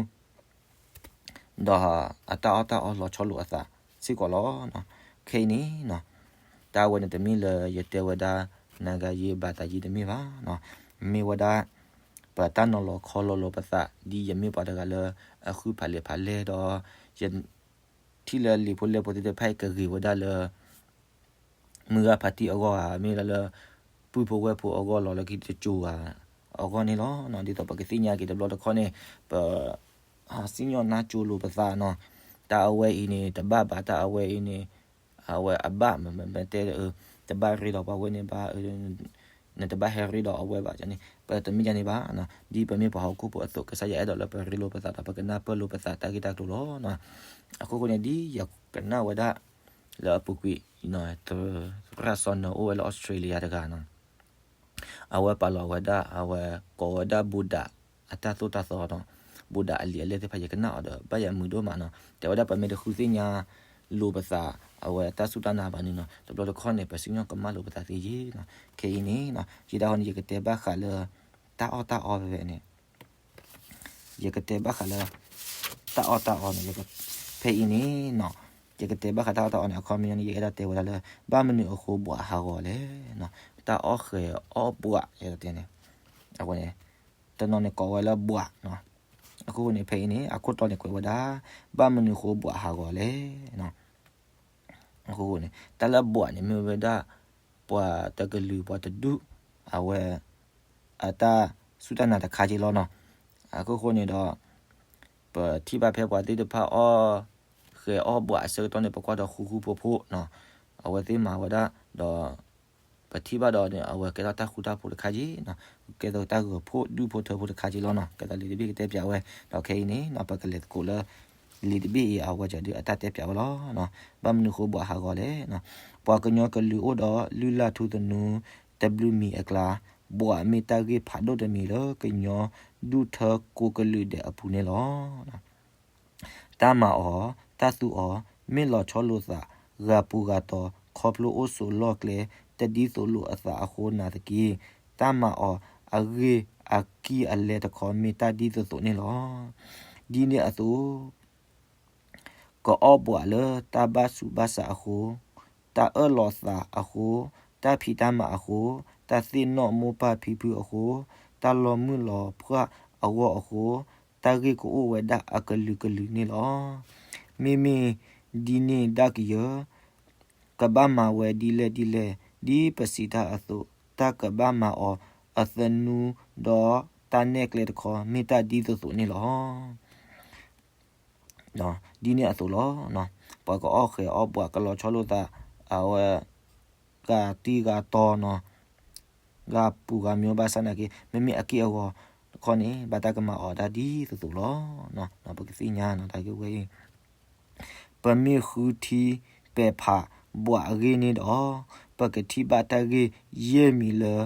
ဒီးအတၢ်အီၣ်တၢ်အီလီၤဆီလိာ်အသးစ့ၢ်ကီးလီၤ. ခဲအံၤန့ၣ်နီၤ, တၢ်အဝဲန့ၣ်တမ့ၢ်လၢယတဲဝဲဒၣ် နၤဂၤယ့ဘၤသးယ့တမ့ၢ်ဘၣ်နီၤ, မ့ၢ်ဝဲဒၣ် ပတၢ်နီၤလီၤခီလီၤလိာ်ပသး ဒ်ယမ့ၢ်ပှၤတဂၤလၢအဃုဖးလဲၢ်ဖးလဲၢ်ဒီး ယ ထံၣ်လၢလံာ်ဖိလဲၢ်ဖိသ့ၣ်တဖၣ်အံၤကဂ့ၤဝဲဒၣ်လၢ မုၢ်ဂၤဖးတံၢ်အဂီၢ်ဧါ, မ့ၢ်ဒၣ်လၢ ပုၢ်ဖိဝဲၢ်ဖိအဂီၢ်လီၤ လၢခံတစိၤဧါ, အဂီၢ်န့ၣ်လီၤ. ဒ်သိးပကသ့ၣ်ညါက့ၤတဘျီတခီၣ်န့ၣ် ပ ဟးစံၣ်ညီၣ်နၢ်ကၠိလိာ်ပသးနီၤ, တၢ်အဝဲအံၤန့ၣ် တဘၣ်ဘၣ် တၢ်အဝဲအံၤန့ၣ် အဝဲအဘၣ်မ့ၢ်တဲ တဘၣ်ရ့ဒီးပှၤဝဲန့ၣ်ဘၣ် နတဘၣ်ဟဲရ့ဒီးအဝဲဘၣ်န့ၣ် ပတမ့ၢ်ဒ်န့ၣ်ဘၣ်. ဒ်ပမ့ၢ်ပှၤဟီၣ်ခိၣ်ဖိအသိး ကစၢ်ယွၤအဲၣ်ဒိးလၢပရ့လိာ်ပသးဒီး ပကနၢ်ပၢၢ်လိာ်ပသးတၢ်ဂ့ၢ်တၢ်ကျိၤလီၤ. အခိၣ်ဃိန့ၣ် ဒ်ယကနၣ်ဝဲဒၣ် လၢအပူၤကွံာ် သရၣ်စီၤနၢၤအိၣ်ဝဲလၢ Australia တဂၤနီၤ, အဝဲပာ်လီၤဝဲဒၣ် အဝဲကိးဝဲဒၣ် Buddha အတၢ်သိၣ်တၢ်သီနီၤ, Buddha အလံာ်အလဲၢ်သ့ၣ်တဖၣ် ယကနၣ်အီၤဒီး ဘၣ်ယၤမုာ်ဒိၣ်မးနီၤ, တဲဝဲဒၣ်ပမ့ၢ်တဃုသ့ၣ်ညါလိာ်ပသး အဝဲတၢ်စူၢ်တၢ်နာ်ဘၣ်န့ၣ်နီၤ, တဘျီတခီၣ်န့ၣ် ပစံၣ်ညီၣ်ကမၣ်လိာ်ပသးသ့ယ့ၣ်နီၤ. ခဲအံၤန့ၣ်နီၤ ယတၢ်ဟီန့ၣ် ယကတဲဘၣ်ဃးလၢ တၢ်အီၣ်တၢ်အီဖဲဖဲန့ၣ် ယကတဲဘၣ်ဃးလၢ တၢ်အီၣ်တၢ်အီန့ၣ် ဖဲအံၤန့ၣ်နီၤ, ယကတဲဘၣ်ဃးတၢ်အီၣ်တၢ်အီန့ၣ် အခီပညီန့ၣ် ယအဲၣ်ဒိးတဲဝဲဒၣ်လၢ ဘၣ်မနုၤအဃိဘှးဟးဂီၤလဲၣ်နီၤ, တၢ်အီၣ်ဃဲၤအီၣ်ဘှး ယကတဲန့ၣ် အဝဲန့ၣ် တနီၤန့ၣ်ကိးဝဲလၢဘှးနီၤ, အခိၣ်ဃိန့ၣ် ဖဲအံၤန့ၣ် အခိၣ်တီန့ၣ်ကွဲးဝဲဒၣ် ဘၣ်မနုၤဃိဘှးဟးဂီၤလဲၣ်နီၤ. အခိၣ်ဃိန့ၣ် တၢ်လၢဘှးန့ၣ်မ့ၢ်ဝဲဒၣ် ပှၤတကလုာ်ပှၤတဒူၣ် အဝဲ အတၢ်စူၢ်တၢ်နာ်တခါက့လီၤနီၤ. အခိၣ်ဃိန့ၣ်ဒီး ပထံၣ်ဘၣ်ဖဲပှၤသ့ၣ်တဖၣ်အီၣ်ဃဲၤအီၣ်ဘှးအဆၢကတီၢ်န့ၣ် ပကွၢ်ဒီးဃူဃူဖိးဖိးနီၤ, အဝဲသ့ၣ်မၤဝဲဒၣ်ဒီး ပထံၣ်ဘၣ်ဒီးန့ၣ် အဝဲကဲထီၣ်တၢ်ဃူတၢ်ဖိးတခါက့နီၤ, ကဲထီၣ်တၢ်ဂၢၢ်ဖိဒူၣ်ဖိထၢဖိတခါက့လီၤနီၤ. ကဲထီၣ်လံာ်တဘ့ၣ်ကတဲပၠးဝဲ ဒီးခဲအံၤန့ၣ်နီၤ ပကလဲၤသကိးလၢ လံာ်တဘ့ၣ်အံၤ အဝဲကဒုးအတၢ်တဲပၠးဝဲလီၤ. ဘၣ်မနုၤဃိဘှးဟးဂီၤလဲၣ်နီၤ. ပှၤကညီကလုာ်အိၣ်ဒီးလုၢ်လၢ်ထူသနူ တဘျုးမံၤအကျါ, ဘှးမ့ၢ်တၢ်ဂ့ၢ်ဖးဒိၣ်တမံၤလၢကညီဒူၣ်ထၢကိးကလုာ်ဒဲးအပူၤန့ၣ်လီၤ. တၢ်မၤအီၤ, တၢ်သူအီၤ, မ့ၢ်လီၤဆီလိာ်သး, ဂၤပူၤဂၤတီၤ, ခီဖျိအိၣ်ဆိးလီၢ်ကျဲ တဒ်သိးလိာ်အသးအဃိနာ်သက့, တၢ်မၤအီၤအဂ့ၢ်အကံၢ်အလဲတခီ မ့ၢ်တၢ်ဒ်သိးသိးန့ၣ်လီၤ. ဒ်န့ၣ်အသိး ကအီၣ်ဘှးလၢတၢ်ဘၣ်ဆူးဘၣ်ဆါအဃိ, တၢ်အၢၣ်လီၤသးအဃိ, တၢ်ဖံးတၢ်မၤအဃိ, တၢ်သ့ၣ်နီၣ်မိၢ်ပၢ်ဖံဖုအဃိ, တၢ်လီၤမုၢ်လီၤဖှၣ်အဂီၢ်အဃိ, တၢ်ဂ့ၢ်ကအိၣ်ဝဲဒၣ်အကလုာ်ကလုာ်န့ၣ်လီၤ. မ့မ့ၢ်ဒ်န့ၣ်ဒၣ်ကယၢၤ ကဘၣ်မၤဝဲဒ်လဲၣ်ဒ်လဲၣ်, ဒ်ပစံးတၢ်အသိး, တၢ်ကဘၣ်မၤအီၤအသနူဒီးတၢ်နဲၣ်ကျဲတခီ မ့ၢ်တၢ်ဒ်သိးသိးန့ၣ်လီၤ. ဒ်န့ၣ်အသိးလီၤ. ပှၤကအီၣ်ဃဲၤအီၣ်ဘှးကလီၤဆီလိာ်သး အဝဲ ဂၤတံၢ်ဂၤတီၤနီၤ, ဂၤပူၤဂၤမျိုးဘၣ်ဆၣ်နာ်က့ မ့မ့ၢ်အက့ၢ်အဂီၤတခီန့ၣ် ဘၣ်တၢ်ကမၤအီၤဒၣ်ဒ်သိးသိးလီၤ. ပကသ့ၣ်ညါနီၤ တၢ်ဂ့ၢ်ဝဲအံၤ ပမ့ၢ်ဃုထံပဲာ်ဖးဘှးအဂ့ၢ်န့ၣ်ဒီး ပကထံၣ်ဘၣ်တၢ်ဂ့ၢ်ယဲၢ်မံၤလၢ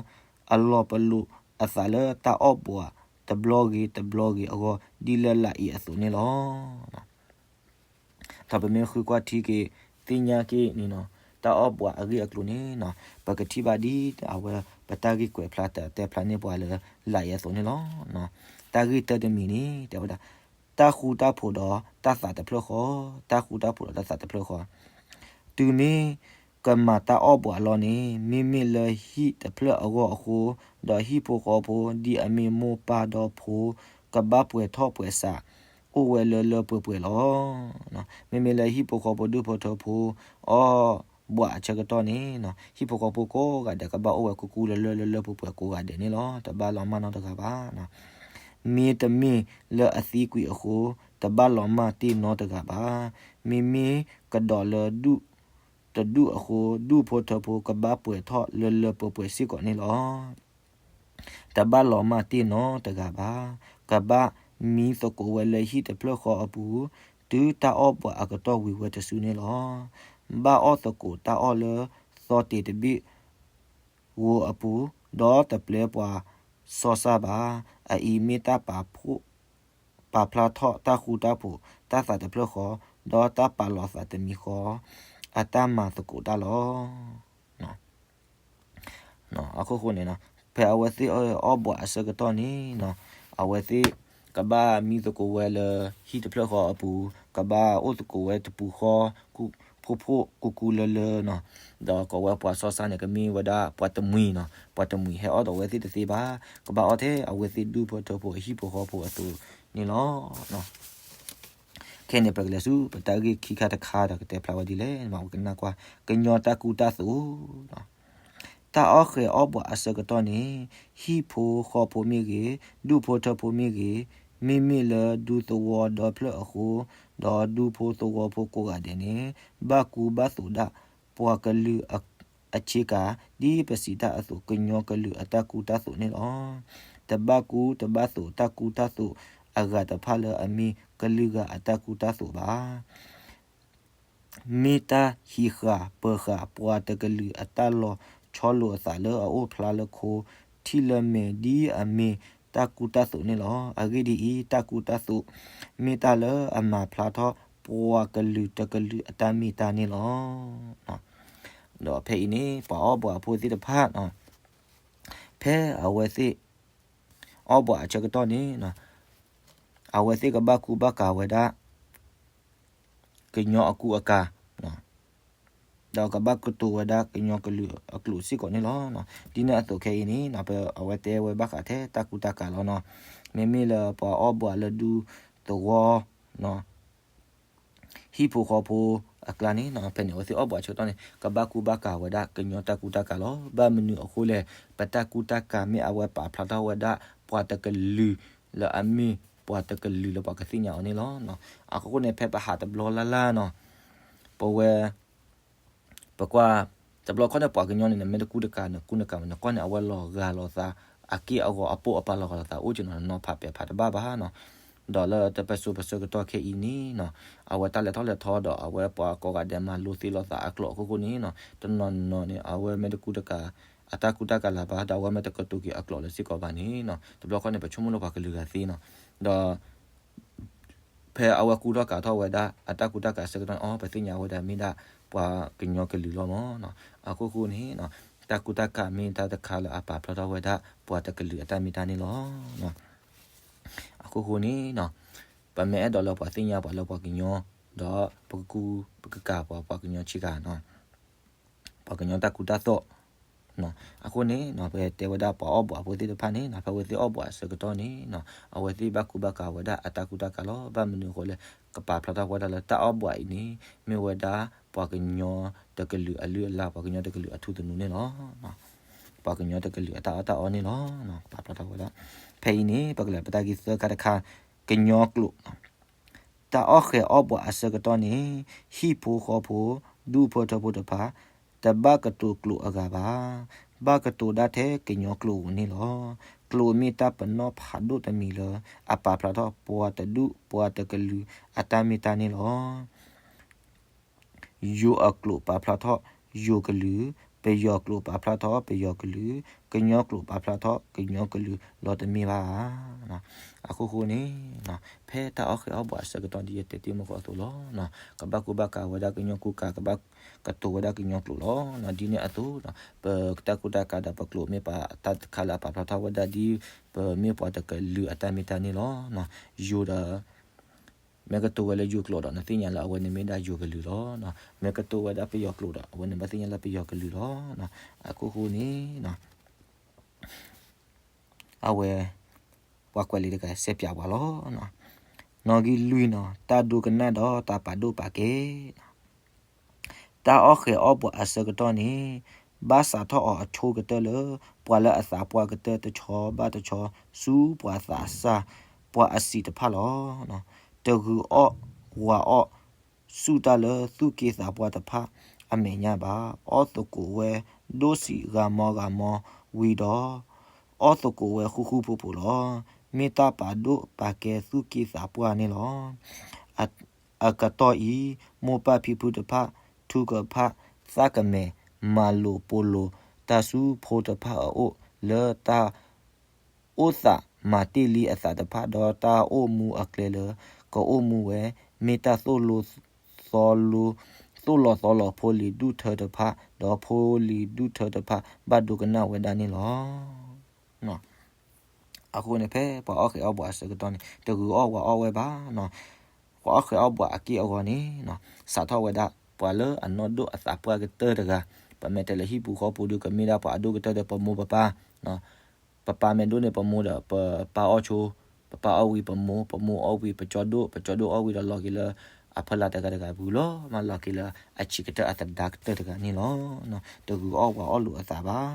အလီၤပလိာ်အသးလၢတၢ်အီၣ်ဘှးတဘျီဂ့ၤတဘျီဂ့ၤအဂီၢ် ဒ်လၢလာ်အံၤအသိးန့ၣ်လီၤ. ဒီးပမ့ၢ်ဃုကွၢ်ထံက့ၤ သ့ၣ်ညါက့ၤန့ၣ်နီၤ တၢ်အီၣ်ဘှးအဂ့ၢ်အကျိၤန့ၣ်နီၤ ပကထံၣ်ဘၣ်ဒ်အဝဲ ပတၢ်ဂ့ၢ်ကွဲးဖျါတၢ်တဲဖျါန့ၢ်ပှၤလၢလာ်အံၤအသိးန့ၣ်လီၤ. တၢ်ဂ့ၢ်တၢတမံၤန့ၣ် တဲဝဲဒၣ် တၢ်ဃူတၢ်ဖိးဒီးတၢ်သးတဖျၢၣ်ဃီ, တၢ်ဃူတၢ်ဖိးဒီးတၢ်သးတဖျၢၣ်ဃီ တုၤမ့ၢ်ကမၤတၢ်အီၣ်ဘှးလီၤန့ၣ် မ့မ့ၢ်လၢဟံၣ်တဖျၢၣ်အဂီၢ်အဃိ, ဒီးဟံၣ်ဖိဃီဖိ ဒ်အမ့ၢ်မိၢ်ပၢ်ဒီးဖိ ကဘၣ်ပှဲၤထီၣ်ပှဲၤစး အိၣ်ဝဲလၢလၢပှဲၤပှဲၤလီၤ. မ့မ့ၢ်လၢဟံၣ်ဖိဃီဖိဒူၣ်ဖိထၢဖိ အီၣ်ဘှးအဆၢကတီၢ်န့ၣ် ဟံၣ်ဖိဃီဖိကိးဂၤဒဲး ကဘၣ်အိၣ်ဝဲကူကူလၢလၢလၢလၢပှဲၤပှဲၤကိးဂၤဒဲးန့ၣ်လီၤ. တဘၣ်လီၤမၢ်နီတဂၤဘၣ်. မ့တမ့ၢ်လၢအသံကွံာ်အဃိ တဘၣ်လီၤမၢ်တ့ၢ်နီတဂၤဘၣ်. မ့မ့ၢ်ကဒီးလၢဒူၣ်တဒူၣ်အဃိ ဒူၣ်ဖိထၢဖိကဘၣ်ပှဲၤထီၣ်လၢလၢပှဲၤပှဲၤစ့ၢ်ကီးန့ၣ်လီၤ. တဘၣ်လီၤမၢ်တ့ၢ်နီတဂၤဘၣ်. ကဘၣ်မံသကိးဝဲလၢဟံၣ်တဖျၢၣ်ဃီအပူၤ တုၤတၢ်အီၣ်ဘှးအကတီၢ်ဝံၤဝဲတစုန့ၣ်လီၤ. ဘၣ်အီၣ်သကိးတၢ်အီၣ်လၢသီတ့ၤတဘ့ၣ် ဂိၤအပူၤ, ဒီးတပျဲပှၤစီၤစၢ်ဘၣ်. အအံၤမ့ၢ်တၢ်ပာ်ဖျါထီၣ်တၢ်ဃူတၢ်ဖိး, တၢ်သးတဖျၢၣ်ဃီ, ဒီးတၢ်ပာ်လီၤသးတမံၤဃီ အတၢ်မၤသကိးတၢ်လီၤ. အခိၣ်ဃိန့ၣ်, ဖဲအဝဲသ့ၣ်အီၣ်ဘှးအဆၢကတီၢ်န့ၣ်, အဝဲသ့ၣ်ကဘၣ်မံသကိးဝဲလၢဟံၣ်တဖျၢၣ်ဃီအပူၤ, ကဘၣ်အိၣ်သကိးဝဲတပူၤဃီ, ဖိၣ်ဖိၣ်ကူကူလၢလၢနီၤ, ဒီးကိးဝဲပှၤစီၤစၢ်န့ၣ် ကမ့ၢ်ဝဲဒၣ်ပှၤတမှံၤနီၤ, ပှၤတမှံၤဟဲအီၣ်ဒီးအဝဲသ့ၣ်တသ့ဘၣ်, ကဘၣ်အီၣ်ထဲအဝဲသ့ၣ်ဒူၣ်ဖိထၢဖိအဟံၣ်ဖိဃီဖိအသိးန့ၣ်လီၤ. ခဲအံၤန့ၣ် ပကလဲၤဆူပတၢ်ဂ့ၢ်ခံခါတခါဒီးကတဲဖျါဝဲဒ်လဲၣ်, မ့ၢ်ဝဲကနၣ်ကွၢ်, ကညီတၢ်ကူတၢ်သိး တၢ်အီၣ်ဃဲၤအီၣ်ဘှးအဆၢကတီၢ်န့ၣ်, ဟံၣ်ဖိဃီဖိမ့ၢ်ဂ့ၤ, ဒူၣ်ဖိထၢဖိမ့ၢ်ဂ့ၤ, မ့မ့ၢ်လၢဒူသဝီဒီဖျၢၣ်အဃိ, ဒီးဒူဖိသဝီဖိကိးဂၤဒဲးန့ၣ်, ဘၣ်ကူဘၣ်သိးဒၣ်ပှၤကလုာ်အဆ့ကၤ, ဒ်ပစံးတၢ်အသိး ကညီကလုာ်အတၢ်ကူတၢ်သိးန့ၣ်လီၤ. တဘၣ်ကူတဘၣ်သိးတၢ်ကူတၢ်သိးအဂၤတဖၣ်လၢအမ့ၢ်ကလုာ်ဂၤအတၢ်ကူတၢ်သိးဘၣ်. မ့ၢ်တၢ်ဟံးဃာ်ပၢၤဃာ်ပှၤတကလုာ်အတၢ်လီၤဆီလိာ်အသးလၢအအိၣ်ဖျါလၢခိထံလၢမဲာ်ဒ်အမ့ၢ်တၢ်ကူတၢ်သိးန့ၣ်လီၤ. အဂ့ၢ်ဒ်အံၤ, တၢ်ကူတၢ်သိး မ့ၢ်တၢ်လၢအမၤဖျါထီၣ်ပှၤကလုာ်တကလုာ်အတၢ်မ့ၢ်တၢ်န့ၣ်လီၤ. ဒီးဖဲအံၤန့ၣ် ပှၤအီၣ်ဘှးအဖိသ့ၣ်တဖၣ် ဖဲအဝဲသ့ၣ် အီၣ်ဘှးအဆၢကတီၢ်န့ၣ်, အဝဲသ့ၣ်ကဘၣ်ကူဘၣ်ကၤဝဲဒၣ် ကညီအကူအကၤ, ဒီးကဘၣ်ကတိၤဝဲဒၣ်ကညီကလုာ်အကျိာ်စ့ၢ်ကီးန့ၣ်လီၤ. ဒ်န့ၣ်အသိးခဲအံၤန့ၣ် အဝဲတဲဝဲဘၣ်ဃးထဲတၢ်ကူတၢ်ကၤလီၤနီၤ, မ့မ့ၢ်လၢပှၤအီၣ်ဘှးလၢဒူသဝီ ဟံၣ်ဖိဃီဖိအကျါန့ၣ်, ဖဲန့ၣ်အဝဲသ့ၣ်အီၣ်ဘှးအဆၢကတီၢ်န့ၣ် ကဘၣ်ကူဘၣ်ကၤဝဲဒၣ်ကညီတၢ်ကူတၢ်ကၤလီၤ. ဘၣ်မနုၤအဃိလဲၣ်, ပတၢ်ကူတၢ်ကၤမ့ၢ်အဝဲပာ်ဖျါထီၣ်ဝဲဒၣ်ပှၤတကလုာ်လၢအမ့ၢ်ပှၤတကလုာ်လၢပှၤကသ့ၣ်ညါအီၤန့ၣ်လီၤ. အဃိန့ၣ် ဖဲပဟးတဘျီလၢ်လၢ်နီၤ, ပဝဲ ပကွၢ် တဘျီခီန့ၣ် ပှၤကညီန့ၣ် နမ့ၢ်တကူတကၤ နကူနကၤမ့ၢ် နကွၢ်န့ၣ် အဝဲလီၤဂာ်လိာ်သး အက့ၢ်အဂီၤအပိာ်အပၤလီၤဂာ်လိာ်သး အိၣ်ကနီၤ နီၤဖးပဲာ်ဖးတဘၣ်ဘၣ်နီၤ. ဒီးလၢတပၢၢ်စိပၢၢ်ဆၢကတီၢ်ခဲအံၤန့ၣ်နီၤ, အဝဲတၢ်လဲၤထီၣ်လဲၤထီဒီး အဝဲပှၤကိးဂၤဒဲးမၤလိသ့လိာ်သးအကျိာ်အခိၣ်ဃိန့ၣ်နီၤ, တနီၤနီၤန့ၣ် အဝဲမ့ၢ်တကူတကၤ အတၢ်ကူတၢ်ကၤလၢၤဘၣ် ဒီးအဝဲမ့ၢ်တကတိၤက့ၤအကျိာ်လၢစ့ၢ်ကီးဘၣ်န့ၣ်နီၤ, တဘျီခီန့ၣ် ပဆိကမိၣ်လၢပှၤကလုာ်ဂၤသ့နီၤ. ဒီး ဖဲအဝဲကူထီၣ်ကၤထီၣ်ဝဲဒၣ် အတၢ်ကူတၢ်ကၤအဆၢကတီၢ်န့ၣ် အီ ပသ့ၣ်ညါဝဲဒၣ်မ့ၢ်ဒၣ်ပှၤကညီကလုာ်လီၤမးနီၤ. အခိၣ်ဃိန့ၣ်နီၤ, တၢ်ကူတၢ်ကၤမ့ၢ်တၢ်တခါလၢအပာ်ဖျါထီၣ်ဝဲဒၣ်ပှၤတကလုာ်အတၢ်မ့ၢ်တၢ်န့ၣ်လီၤ. အခိၣ်ဃိန့ၣ်နီၤ, ပမ့ၢ်အဲၣ်ဒိးလၢပှၤသ့ၣ်ညါပှၤလၢပှၤကညီ, ဒီးပကကူ ပကကၤပှၤ ပှၤကညီဆ့ကၤနီၤ. ပှၤကညီတၢ်ကူတၢ်သိး အဃိန့ၣ်နီၤ, ပတဲဝဲဒၣ်ပှၤအီၣ်ဘှးဖိသ့ၣ်တဖၣ်န့ၣ်နီၤ, ဖဲအဝဲသ့ၣ်အီၣ်ဘှးအဆၢကတီၢ်န့ၣ်နီၤ, အဝဲသ့ၣ်ဘၣ်ကူဘၣ်ကၤဝဲဒၣ်အတၢ်ကူတၢ်ကၤလီၤ. ဘၣ်မနုၤအဃိလဲၣ်, ကပာ်ဖျါထီၣ်ဝဲဒၣ်လၢတၢ်အီၣ်ဘှးအံၤန့ၣ် မ့ၢ်ဝဲဒၣ်ပှၤကညီတကလုာ်အလုၢ်အလၢ်, ပှၤကညီတကလုာ်အထူသနူန့ၣ်လီၤ. ပှၤကညီတကလုာ်အတၢ်အီၣ်တၢ်အီန့ၣ်လီၤ. ပာ်ဖျါထီၣ်ဝဲဒၣ်, ဖဲအံၤန့ၣ် ပကလဲၤပတၢ်ဂ့ၢ်သၢခါတခါ, ကညီကျိာ် တၢ်အီၣ်ဃဲၤအီၣ်ဘှးအဆၢကတီၢ်န့ၣ်, ဟံၣ်ဖိဃီဖိ, ဒူၣ်ဖိထၢဖိတဖၣ်, တဘၣ်ကတိၤကျိာ်အဂၤဘၣ်. ဘၣ်ကတိၤဒၣ်ထဲကညီကျိာ်ဧိၤန့ၣ်လီၤ. ကျိာ်မ့ၢ်တၢ်ပနီၣ်ဖးဒိၣ်တမံၤလၢ အပာ်ဖျါထီၣ်ပှၤတဒူၣ်ပှၤတကလုာ်အတၢ်မ့ၢ်တၢ်န့ၣ်လီၤ. ယိၤအကျိာ်ပာ်ဖျါထီၣ်ယိၤကလုာ်, ပယီၤကျိာ်ပာ်ဖျါထီၣ်ပယီၤကလုာ်, ကညီကျိာ်ပာ်ဖျါထီၣ်ကညီကလုာ်လီၤတမ့ၢ်ဘၣ်ဧါ. အခိၣ်ဃိန့ၣ်, ဖဲတၢ်အီၣ်ဃဲၤအီၣ်ဘှးအဆၢကတီၢ်ဒ်ယတဲတ့ၢ်မုၢ်ကီၢ်အသိးလီၤ. ကဘၣ်ကူဘၣ်ကၤဝဲဒၣ်ကညီကူကၤ, ကဘၣ်ကတိၤဝဲဒၣ်ကညီကျိာ်လီၤ. ဒ်န့ၣ်အသိး, ပတၢ်ကူတၢ်ကၤဒီးပကျိာ်မ့ၢ်ပာ်တၢ်တခါလၢအပာ်ဖျါထီၣ်ဝဲဒၣ်ဒ် ပမ့ၢ်ပှၤတကလုာ်အတၢ်မ့ၢ်တၢ်န့ၣ်လီၤ. ယိၤဒီး မ့ၢ်ကတိၤဝဲလၢယိၤကျိာ်ဒီး နသ့ၣ်ညါလၢအဝဲန့ၣ်မ့ၢ်ဒၣ်ယိၤကလုာ်လီၤ. မ့ၢ်ကတိၤဝဲဒၣ်ပယီၤကျိာ်ဒီး အဝဲန့ၣ်ဘၣ်သ့ၣ်ညါလၢပယီၤကလုာ်လီၤ. အခိၣ်ဃိန့ၣ် အဝဲ ပှၤကွဲးလံာ်တဂၤစဲးပၠးပှၤလီၤ. နီၣ်ဂံၢ်လွံၢ်နီၤ, တၢ်ဒိကနၣ်ဒီးတၢ်ပာ်ဒိၣ်ပာ်ကဲ. တၢ်အီၣ်ဃဲၤအီၣ်ဘှးအဆၢကတီၢ်န့ၣ်, ဘၣ်စးထီၣ်အီၤအဆိကတၢၢ်လၢ ပှၤလၢအသးပှၢ်ကတၢၢ်တဆီဘၣ်တဆီ ဆူပှၤသးစၢ် ပှၤအဆံးတဖၣ်လီၤ. တဂုာ်အီၣ်ဝၤအီၣ် ဆူၣ်တၢ်လၢသူၣ်က့သးပှၢ်တဖၣ်အမဲာ်ညါဘၣ်. အီၣ်သကိးဝဲဒိၣ်ဆံးဂၤမီဂၤမီဝံၤဒီး အီၣ်သကိးဝဲဃူဃူဖိးဖိးလီၤ. မ့ၢ်တၢ်ပာ်ဒိၣ်ပာ်ကဲသူၣ်က့သးပှၢ်န့ၣ်လီၤ. အကတီၢ်အံၤ, မိၢ်ပၢ်ဖံဖုတဖၣ် ထုကဖၣ်သးကမဲာ်, မၤလိာ်ပိာ်လိာ်တၢ်ဆူဖိတဖၣ်အအိၣ်, လၢတၢ်အိၣ်သးမၤတ့ၢ်လံအသးတဖၣ်, ဒီးတၢ်အိၣ်မူအကျဲလၢကအိၣ်မူဝဲ, မ့ၢ်တၢ်သိၣ်လိသီလိ, သိၣ်လီၤသီလီၤဖိလံၤဒူၣ်ထၢတဖၣ်, ဒီးဖိလံၤဒူၣ်ထၢတဖၣ် ဘၣ်ဒိကနၣ်ဝဲဒၣ်န့ၣ်လီၤ. အဃိန့ၣ် ဖဲပှၤအီၣ်ဃဲၤအီၣ်ဘှးအဆၢကတီၢ်န့ၣ် တဂုာ်အီၣ်ဝၤအီၣ်ဝဲဘၣ်. ပှၤအီၣ်ဃဲၤအီၣ်ဘှးအက့ၢ်အဂီၤန့ၣ် စးထီၣ်ဝဲဒၣ် ပှၤလၢအနီၢ်ဒိၣ်အသးပှၢ်ကတၢၢ်တဂၤ, ပမ့ၢ်တဲလၢဟံၣ်ပူၤဃီပူၤဒုး ကမ့ၢ်ဒၣ်ပှၤအဒိၣ်ကတၢၢ်ဒီးပမိၢ်ပပၢ်, ပပၢ်မ့ၢ်ဒိၣ်န့ၣ် ပမိၢ်ဒီးပပၢ်အီၣ်ဆိ, ပပၢ်အီၣ်ဝံၤပမိၢ်, ပမိၢ်အီၣ်ဝံၤပကၠီဒိၣ်, ပကၠီဒိၣ်အီၣ်ဝံၤဒီးလီၤက့ၤလၢအဖီလာ်တဂၤတဂၤပူၤလီၤ. မ့ၢ်လီၤက့ၤလၢအဆံးကတၢၢ်အသဒါကတၢၢ်တဂၤန့ၣ်လီၤ. တဂုာ်အီၣ်ဝၤအီၣ်လိာ်အသးဘၣ်.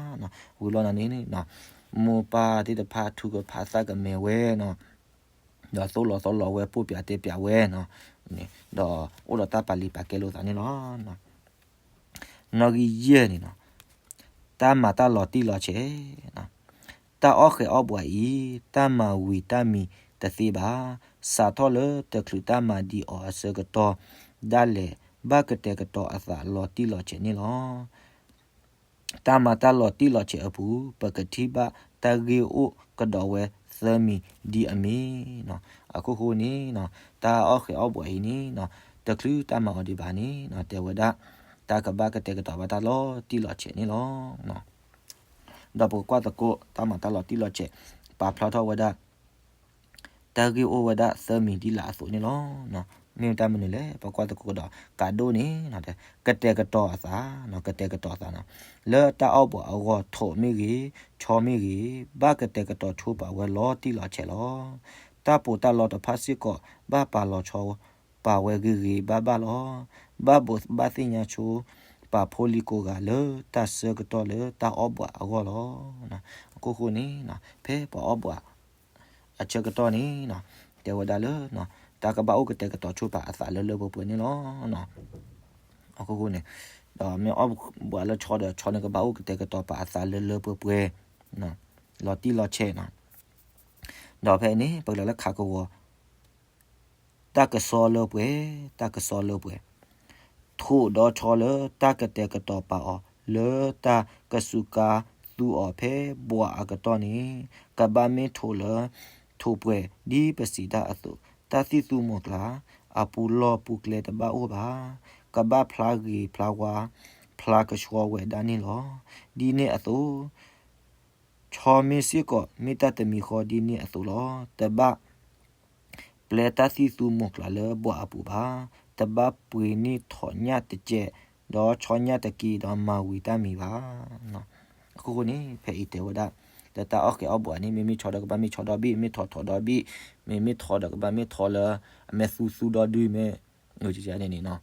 ဝံၤလီၤန့ၣ်န့ၣ် မိၢ်ပၢ်သ့ၣ်တဖၣ်ထုကဖၣ်သးကမဲာ်ဝဲနီၤ, ဒီးသိၣ်လီၤသီလီၤဝဲ ပိၢ်ပၠးတဲပၠးဝဲနီၤ, ဒီးအိၣ်ဒီးတၢ်ပာ်လံာ်ပာ်ကဲလိာ်သးန့ၣ်လီၤ. နီၣ်ဂံၢ်ယဲၢ်န့ၣ်နီၤ, တၢ်မၤတၢ်လီၤတံၢ်လီၤဆဲး, တၢ်အီၣ်ဃဲၤအီၣ်ဘှးအံၤ တၢ်မၤဝံၤတၢ်မံၤတသ့ဘၣ်. စးထီၣ်လၢတချုးတၢ်မၤဒံးအီၤအဆၢကတီၢ်ဒၣ်လဲာ် ဘၣ်ကတဲာ်ကတီၤအသးလီၤတံၢ်လီၤဆဲးန့ၣ်လီၤ. တၢ်မၤတၢ်လီၤတံၢ်လီၤဆဲးအပူၤ ပကထံၣ်ဘၣ်တၢ်ဂ့ၢ်အိၣ်ကဒီးဝဲသၢမံၤဒ်အမ့ၢ်နီၤ. အခိၣ်ဃိန့ၣ်နီၤ, တၢ်အီၣ်ဃဲၤအီၣ်ဘှးအံၤန့ၣ်နီၤ, တချုးတၢ်မၤအီၤဒံးဘၣ်န့ၣ်နီၤ, တဲဝဲဒၣ် တၢ်ကဘၣ်ကတဲာ်ကတီၤဘၣ်တၢ်လီၤတံၢ်လီၤဆဲးန့ၣ်လီၤ. ဒီးပကကွၢ်သကိးတၢ်မၤတၢ်လီၤတံၢ်လီၤဆဲး ပာ်ဖျါထီၣ်ဝဲဒၣ် တၢ်ဂ့ၢ်အိၣ်ဝဲဒၣ်သၢမံၤဒ်လာ်အသိးန့ၣ်လီၤ. မ့ၢ်တၢ်မနုၤလဲၣ်, ပကွၢ်သကိးကဒီး ကးဒိၣ်န့ၣ် ကတဲာ်ကတီၤအသး, ကတဲာ်ကတီၤအသးနီၤ, လၢတၢ်အီၣ်ဘှးအဂီၢ် ထိးမ့ၢ်ဂ့ၤ, ဆီမ့ၢ်ဂ့ၤ, ဘၣ်ကတဲာ်ကတီၤဆိပာ်ဝဲလီၤတံၢ်လီၤဆဲးလီၤ. တၢ်ပီးတၢ်လီတဖၣ်စ့ၢ်ကီး ဘၣ်ပာ်လီၤဆီပာ်ဝဲဂ့ၤဂ့ၤဘၣ်ဘၣ်လီၤ. ဘၣ်ဘိးဘၣ်သ့ၣ်ညါဆိ ပာ်ဖိလံၤကိးဂၤလၢတၢ်ဆၢကတီၢ်လၢတၢ်အီၣ်ဘှးအဂီၢ်လီၤ. အခိၣ်ဃိန့ၣ် ဖဲပှၤအီၣ်ဘှး အဆၢကတီၢ်န့ၣ် တဲဝဲဒၣ်လၢ တၢ်ကဘၣ်အိၣ်ကတဲာ်ကတီၤဆိပာ်အသးလၢလၢပှဲၤပှဲၤန့ၣ်လီၤ. အခိၣ်ဃိန့ၣ် ဒီးမ့ၢ်အီၣ်ဘှးလၢဆီဒီး ဆီန့ၣ်ကဘၣ်အိၣ်ကတဲာ်ကတီၤပာ်အသးလၢလၢပှဲၤပှဲၤ လီၤတံၢ်လီၤဆဲးနီၤ. ဒီးဖဲန့ၣ် ပကလဲၤလၢခးကဝီၤ တၢ်ကစီလၢပှဲၤ, တၢ်ကစီလၢပှဲၤ, ထိးဒီးဆီလၢတၢ်ကတဲာ်ကတီၤပာ်အီၤ လၢတၢ်ကစူးကါသူအီၤဖဲဘှးအကတီၢ်န့ၣ် ကဘၣ်မ့ၢ်ထိးလၢ ထိးပှဲၤဒ်ပစံးတၢ်အသိး, တၢ်သံၣ်သူမိၢ်ကျါ အပူၤလီၢ်ပူၤကျဲတဘၣ်အိၣ်ဘၣ်, ကဘၣ်ဖျါဂ့ၤဖျါဝါ ဖျါကဆှီဝဲဒၣ်န့ၣ်လီၤ. ဒ်န့ၣ်အသိး ဆီမ့ၢ်စ့ၢ်ကီး မ့ၢ်တၢ်တမံၤဃီဒ်န့ၣ်အသိးလီၤ. တဘၣ် ပျဲတၢ်သံၣ်သူမိၢ်ကျါလၢဘှးအပူၤဘၣ်, တဘၣ်ပှ့ၤန့ၢ်ထိးညၣ်တကဲး, ဒီးဆီညၣ်တက့ၢ်ဒီးမၤဝံၤတၢ်မံၤဘၣ်. အခိၣ်ဃိန့ၣ် ဖဲအံၤတဲဝဲဒၣ် လၢတၢ်အီၣ်ဃဲၤအီၣ်ဘှးန့ၣ် မ့မ့ၢ်ဆီဒီးကဘၣ်မ့ၢ်ဆီဒီဘ့ၣ်, မ့ၢ်ထိးထိးဒီဘ့ၣ်, မ့မ့ၢ်ထိးဒီးကဘၣ်မ့ၢ်ထိးလၢ အမ့ၢ်သူသူဒီဒုမ့ၢ် န့ၣ်နီၤ.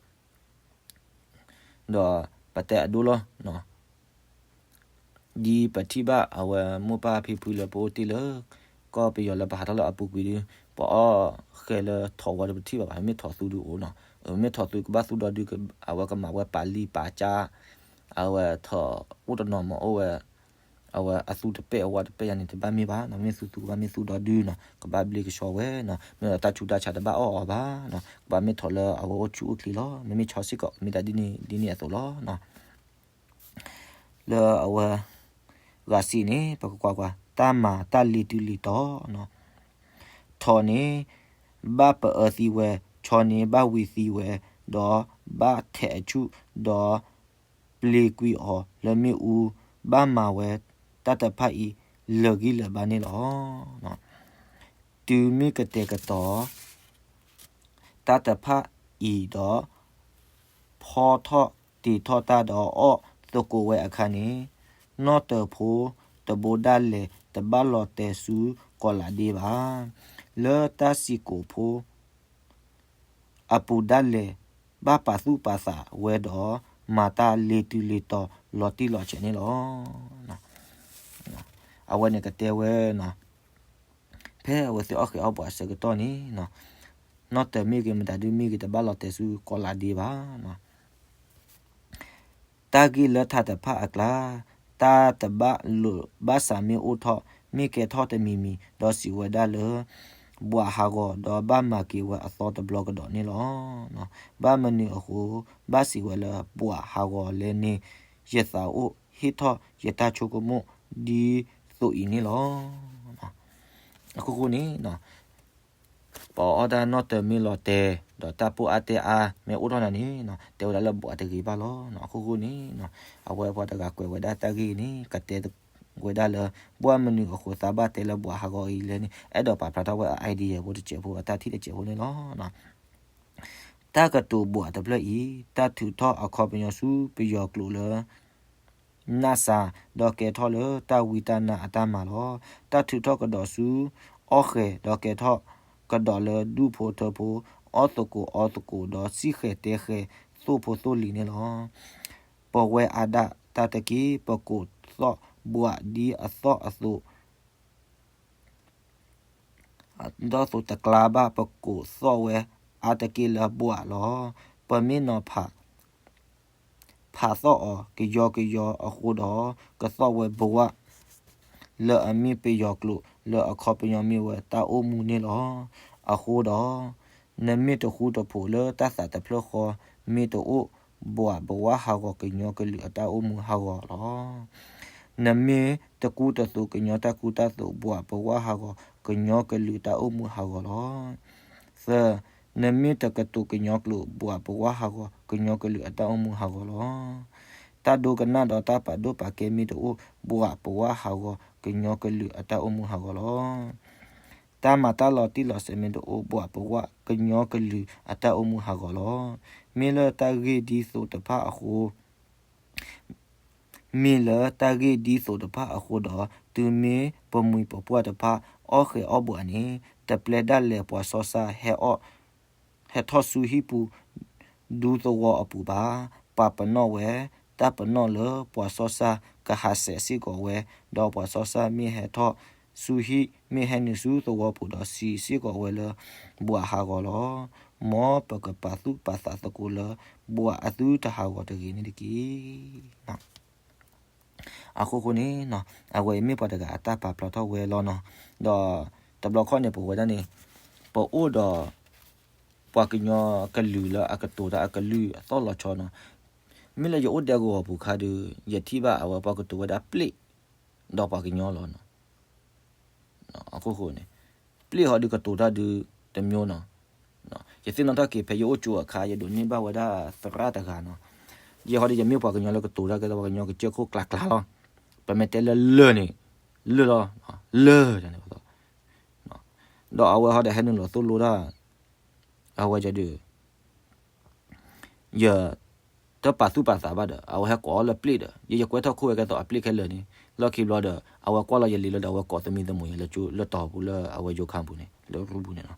ဒီးပတဲအဒိလီၤ ဒ်ပထံၣ်ဘၣ်အဝဲမိၢ်ပၢ်ဖံဖုလၢပအိၣ်တ့ၢ်လၢ ကီၢ်ပယီၤလၢပဟးထီၣ်လၢအပူၤကွံာ်ဒု ပအီၣ်ဃဲၤလၢထိးဝဲဒီးပထံၣ်ဘၣ်ဘၣ်, မ့ၢ်ထိးသူဒုအိၣ်နီၤ, မ့ၢ်ထိးသူကဘၣ်သူဒီဒု အဝဲကမၤဝဲပာ်လံပာ်ကၠၢ်, အဝဲထိးအိၣ်တနီၤမ့ၢ်အိၣ်ဝဲ အဝဲအသူတပဲၣ်အဝါတပဲၣ်ယါန့ၣ် တဘၣ်မ့ၢ်ဘၣ်နီၤ, မ့ၢ်သူသူကဘၣ်မ့ၢ်သူဒီဒုနီၤ, ကဘၣ်ဘျ့ကဆှီဝဲနီၤ, မ့ၢ်ဒီးတၢ်ဆူးတၢ်ဆါတဘၣ်အီၣ်အီၤဘၣ်နီၤ, ကဘၣ်မ့ၢ်ထိးလၢအဝဲအိၣ်ဆူၣ်အိၣ်ချ့လီၤ, မ့မ့ၢ်ဆီစ့ၢ်ကီး မ့ၢ်တၢ်ဒ်န့ၣ်ဒ်န့ၣ်အသိးလီၤ. လၢအဝဲ ဂၤစံးန့ၣ် ပကကွၢ်ကွၢ် တၢ်မၤတၢ်လ့ၤတုၤလ့ၤတီၤနီၤ, ထိးန့ၣ် ဘၣ်ပအၢသံဝဲ, ဆီန့ၣ်ဘၣ်ဝံၤသံဝဲ, ဒီးဘၣ်ထဲးအဆူၣ်, ဒီးပျ့ၤကွံာ်အီၤလၢမ့ၣ်အူ, ဘၣ်မၤဝဲတၢ်တဖၣ်အံၤ လၢာ်ဂံၢ်လၢာ်ဘါန့ၣ်လီၤ. တုၤမ့ၢ်ကတဲာ်ကတီၤ တၢ်တဖၣ်အံၤဒီး ဖီထီၣ်တံာ်ထီၣ်တၢ်ဒီးအီၣ်သကိးဝဲအခါန့ၣ်, နီၢ်တၢၤဖိတဘိဒၣ်လဲာ် တဘၣ်လီၤတဲာ်ဆူကီးလးဒ့ဘၣ်. လၢတၢ်စံာ်ကိာ်ဖိ အပူၤဒၣ်လဲာ် ဘၣ်ပာ်သူၣ်ပာ်သးဝဲဒီး မၤတၢ်လ့ၤတုၤလ့ၤတီၤလီၤတံၢ်လီၤဆဲးန့ၣ်လီၤ. အဝဲန့ၣ်ကတဲဝဲနီၤ, ဖဲအဝဲသ့ၣ်အီၣ်ဃဲၤအီၣ်ဘှးအဆၢကတီၢ်န့ၣ်, နီၢ်တၢၤမ့ၢ်ဂ့ၤ မတၤဒုမ့ၢ်ဂ့ၤ တဘၣ်လီၤတဲာ်ဆူကီးလးဒ့ဘၣ်. တၢ်ဂ့ၢ်လၢထးတဖၣ်အကျါ, တၢ်တဘၣ်လိာ်ဘၣ်စးမ့ၢ်အိၣ်ထီၣ်, မ့ၢ်ကဲထီၣ်တမံၤမံၤ, ဒီးစံးဝဲဒၣ်လၢ ဘှးဟးဂီၤ ဒီးဘၣ်မၤက့ၤဝဲအသီတဘျီကဒီးန့ၣ်လီၤ. ဘၣ်မနုၤအဃိ ဘၣ်စံးဝဲလၢ ဘှးဟးဂီၤလဲၣ်န့ၣ် ယသးအိၣ်ဟ့ၣ်ထီၣ်ယတၢ်ဆိကမိၣ်ဒ်သိးအံၤန့ၣ်လီၤ. အခိၣ်ဃိန့ၣ် ပအီၣ်တၢ်နီၣ်တၢၤမ့ၢ်လီၤတဲာ် ဒီးတၢ်ပိၢ်အါတဲအါမ့ၢ်အိၣ်ထီၣ်နၤန့ၣ် တဲဝဲဒၣ်လၢဘှးတဂ့ၤဘၣ်လီၤ. အခိၣ်ဃိန့ၣ် အဝဲပှၤတဂၤကွဲးဝဲဒၣ်တၢ်ဂ့ၢ်န့ၣ် ကတဲဝဲဒၣ်လၢ ဘၣ်မနုၤအဃိသးဘၣ်တဲလၢဘှးဟးဂီၤအံၤလဲၣ်န့ၣ် အဲၣ်ဒိးပာ်ဖျါထီၣ်ဝဲအ idea ဖိတစဲးဖိ အတၢ်ထံၣ်တစဲးဖိန့ၣ်လီၤ. တၢ်ကတိၤဘှးတဖျၢၣ်အံၤ တၢ်ထုးထီၣ်အခီပညီဆူပယီၤကျိာ်လၢ နးစၢ် ဒီးကဲထီၣ်လၢတၢ်ဝံတၢ်နါအတၢ်မၤလီၤ. တၢ်ထုးထီၣ်ကဒီးဆူ အီၣ်ဃဲၤ ဒီးကဲထီၣ်ကဒီးလၢဒူၣ်ဖိထၢဖိ အီၣ်သကိးအီသကိး ဒီးစံၣ်ဃဲၤတဲဃဲၤ သိၣ်ဖိသိၣ်လံၤန့ၣ်လီၤ. ပဝဲအါဒၣ်တၢ်တက့ၢ် ပကိးသီၣ်ဘှးဒ်အသီၣ်အသိး ဒီးသိးတကျါဘၣ် ပကိးသီၣ်ဝဲအါတက့ၢ်လၢဘှးလီၤ. ပမ့ၢ်နီၤဖး ဖးသီၣ်အီၤကယီကယီအဃိဒီး ကသီၣ်ဝဲဘှး လၢအမ့ၢ်ပယီၤကျိာ် လၢအခီပညီမ့ၢ်ဝဲတၢ်အိၣ်မူန့ၣ်လီၤ. အဃိဒီး နမ့ၢ်တဃူတဖိးလၢတၢ်သးတဖျၢၣ်ဃီ မ့ၢ်တအိၣ် ဘှးဘဝါဟးဂီၤ ကညီကလုာ်အတၢ်အိၣ်မူဟးဂီၤလီၤ. နမ့ၢ်တကူတသိးကညီတၢ်ကူတၢ်သိး ဘှးဘဝါဟးဂီၤ ကညီကလုာ်တၢ်အိၣ်မူဟးဂီၤလီၤ. သၢ, နမ့ၢ်တကတိၤကညီကျိာ် ဘှးဘဝါဟးဂီၤ ကညီကလုာ်အတၢ်အိၣ်မူဟးဂီၤလီၤ. တၢ်ဒိကနၣ်ဒီးတၢ်ပာ်ဒိၣ်ပာ်ကဲမ့ၢ်တအိၣ် ဘှးဘဝါဟးဂီၤ ကညီကလုာ်အတၢ်အိၣ်မူဟးဂီၤလီၤ. တၢ်မၤတၢ်လီၤတံၢ်လီၤဆဲးမ့ၢ်တအိၣ် ဘှးဘဝါ ကညီကလုာ်အတၢ်အိၣ်မူဟးဂီၤလီၤ. မ့ၢ်လၢတၢ်ဂ့ၢ်ဒ်သိးတဖၣ်အဃိ မ့ၢ်လၢတၢ်ဂ့ၢ်ဒ်သိးတဖၣ်အဃိဒီး တုၤမ့ၢ်ပမှံၤပပှၢ်တဖၣ် အီၣ်ဃဲၤအီၣ်ဘှးန့ၣ် တပျဲဒၣ်လဲာ်ပှၤစီၤစၢ်ဟဲအီၣ် ဟဲထီၣ်ဆူဟံၣ်ပူၤ ဒူသဝီအပူၤဘၣ်. ပှၤပနီၣ်ဝဲ တၢ်ပနီၣ်လၢပှၤစီၤစၢ်ကဟးစဲးစ့ၢ်ကီးဝဲ, ဒီးပှၤစီၤစၢ်မ့ၢ်ဟဲထီၣ်ဆူဟံၣ် မ့ၢ်ဟဲနုာ်ဆူသဝီပူၤဒီးစံးစ့ၢ်ကီးဝဲလၢ ဘှးဟးဂီၤလီၤ. မ်ပကပာ်သူၣ်ပာ်သးသကိးလၢ ဘှးအသုတဟးဂီၤတဂ့ၤန့ၣ်တက့ၢ်. အဃိဃိန့ၣ် အဝဲအံၤမ့ၢ်ပှၤတဂၤအတၢ်ပာ်ဖျါထီၣ်ဝဲလီၤနီၤ. ဒီးတဘျီခီန့ၣ် ပဝဲဒၣ်န့ၣ် ပအိၣ်ဒီး ပှၤကညီကလုာ်လၢအကတိၤတၢ်အကလုၢ်အသီၣ်လီၤဆီနီၤ. မ့ၢ်လၢယအိၣ်ဒဲကဝီၤပူၤခါဒီး ယထံၣ်ဘၣ်အဝဲပှၤကတိၤဝဲဒၣ်ပျ့ၢ် ဒီးပှၤကညီလီၤနီၤ. အဃိဃိန့ၣ် ပျ့ၢ်ဟီဒုးကတိၤတၢ်ဒုးတမျိုးနီၤ. ယသ့ၣ်နီၣ်ထီၣ်က့ၤ ဖဲယအိၣ်ကၠိအခါ ယဒိးန့ၢ်ဘၣ်ဝဲဒၣ်သရၣ်တဂၤနီၤ. ယဟီဒီး ယမ့ၢ်ပှၤကညီလၢကတိၤတၢ်ကဲသိးပှၤကညီကစၢၢ်ခိၣ်ကျါကျါလီၤ. ပမ့ၢ်တဲလၢလၢၢ်န့ၣ် လၢၢ်လီၤ, လၢၢ်န့ၣ် ဒီးအဝဲဟီဒီးဟဲနုာ်လီၤသိၣ်လိတၢ် အဝဲဒုး ယတပာ်သူၣ်ပာ်သးဘၣ်ဒီး အဝဲဟဲကိးအီၤလၢပျ့ၢ်ဒီး ယယကွဲထီၣ်ခိၣ်ဝဲကဲသိး အပျ့ၢ်ခဲလၢာ်န့ၣ် လီၢ်ခံဘျီဒီး အဝဲကွၢ်လီၤယလံာ်လီၤဒီး အဝဲကိးသမံသမိးယၤလၢကၠိလၢတီၤပူၤလၢအဝဲယိၤခါပူၤန့ၣ် လၢရူပူၤန့ၣ်လီၤ.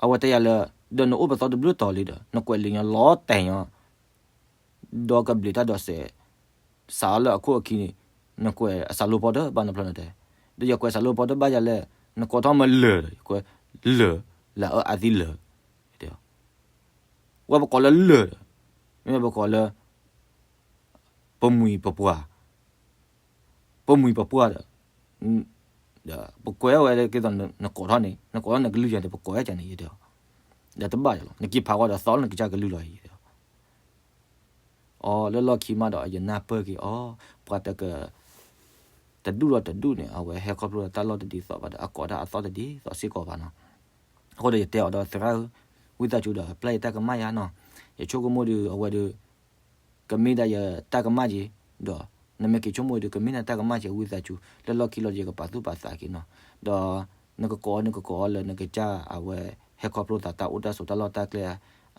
အဝဲတဲယၤလၢ ဒီးနအိၣ်ပသီတဘျုးတီၤလံဒီး နကွဲးလံာ်ညါလီၤတဲာ်ညါ ဒီးကဘျံးတၢ်ဒီးစဲး စးအီၤလၢအခိၣ်အခံန့ၣ် နကွဲးအစးလိပီတဘၣ်နဖျီနတဲ, ဒီးယကွဲးစးလိပီတဘၣ်ယၤလဲၣ်, နကိးထီၣ်မ့ၢ်လၢၢ်ဒီး ယကွဲးလၢၢ်, လၢအၢအသံလၢၢ်, ဝဲပကိးလၢလၢၢ်ဒီး မ့ၢ်ပကိးလၢ ပမှံၤပပှၢ် ပမှံၤပပှၢ်ဒီး ဒီးပကွဲးဝဲကဲသိးနကိးထီၣ်န့ၣ် နကိးထီၣ်နကလုၢ်ယၤန့ၣ် ပကိးဝဲကန့ၣ်ယတဲအီၤ, ဒီးတဘၣ်ယၤလီၤ နက့ၤဖးဝဲဒီးသီလီၤနကစၢ်ကလုၢ်လီၤအံၤ ယတဲအီၤ. အီၤ လၢလီၢ်ခံမးဒီး ယနၢ်ပၢၢ်က့ၤအီၤ ပှၤတက တဒူၣ်ဒီးတဒူၣ်န့ၣ် အဝဲဟဲခီဖျိလၢတၢ်လီၢ်တဒ်သိးဘၣ်ဒီး အကိးတၢ်အသီၣ်တဒ်သိးစ့ၢ်ကီးဘၣ်နီၤ. အဃိဒီးယတဲအီၤဒီး သရၣ်ဧၢ, ဝံသးစူၤဒီး ပျၢ်ယတၢ်ကမၣ်ယါနီၤ. ယဆိကမိၣ်ဒီး အဝဲဒီး ကမ့ၢ်ဒၣ်ယတၢ်ကမၣ်က့ၤ, ဒီးနမ့ၢ်က့ၤဆိကမိၣ်ဒီး ကမ့ၢ်ဒၣ်တၢ်ကမၣ်က့ၤ ဝံသးစူၤ လၢလီၢ်ခံလီၤ ယကပာ်သူၣ်ပာ်သးက့ၤနီၤ. ဒီးနကကိးအီၤ နကကိးအီၤလၢနကစၢ်အဝဲ ဟဲခီဖျိသးတၢ်အိၣ်တၢ်ဆိးတၢ်လီၢ်တၢ်ကျဲ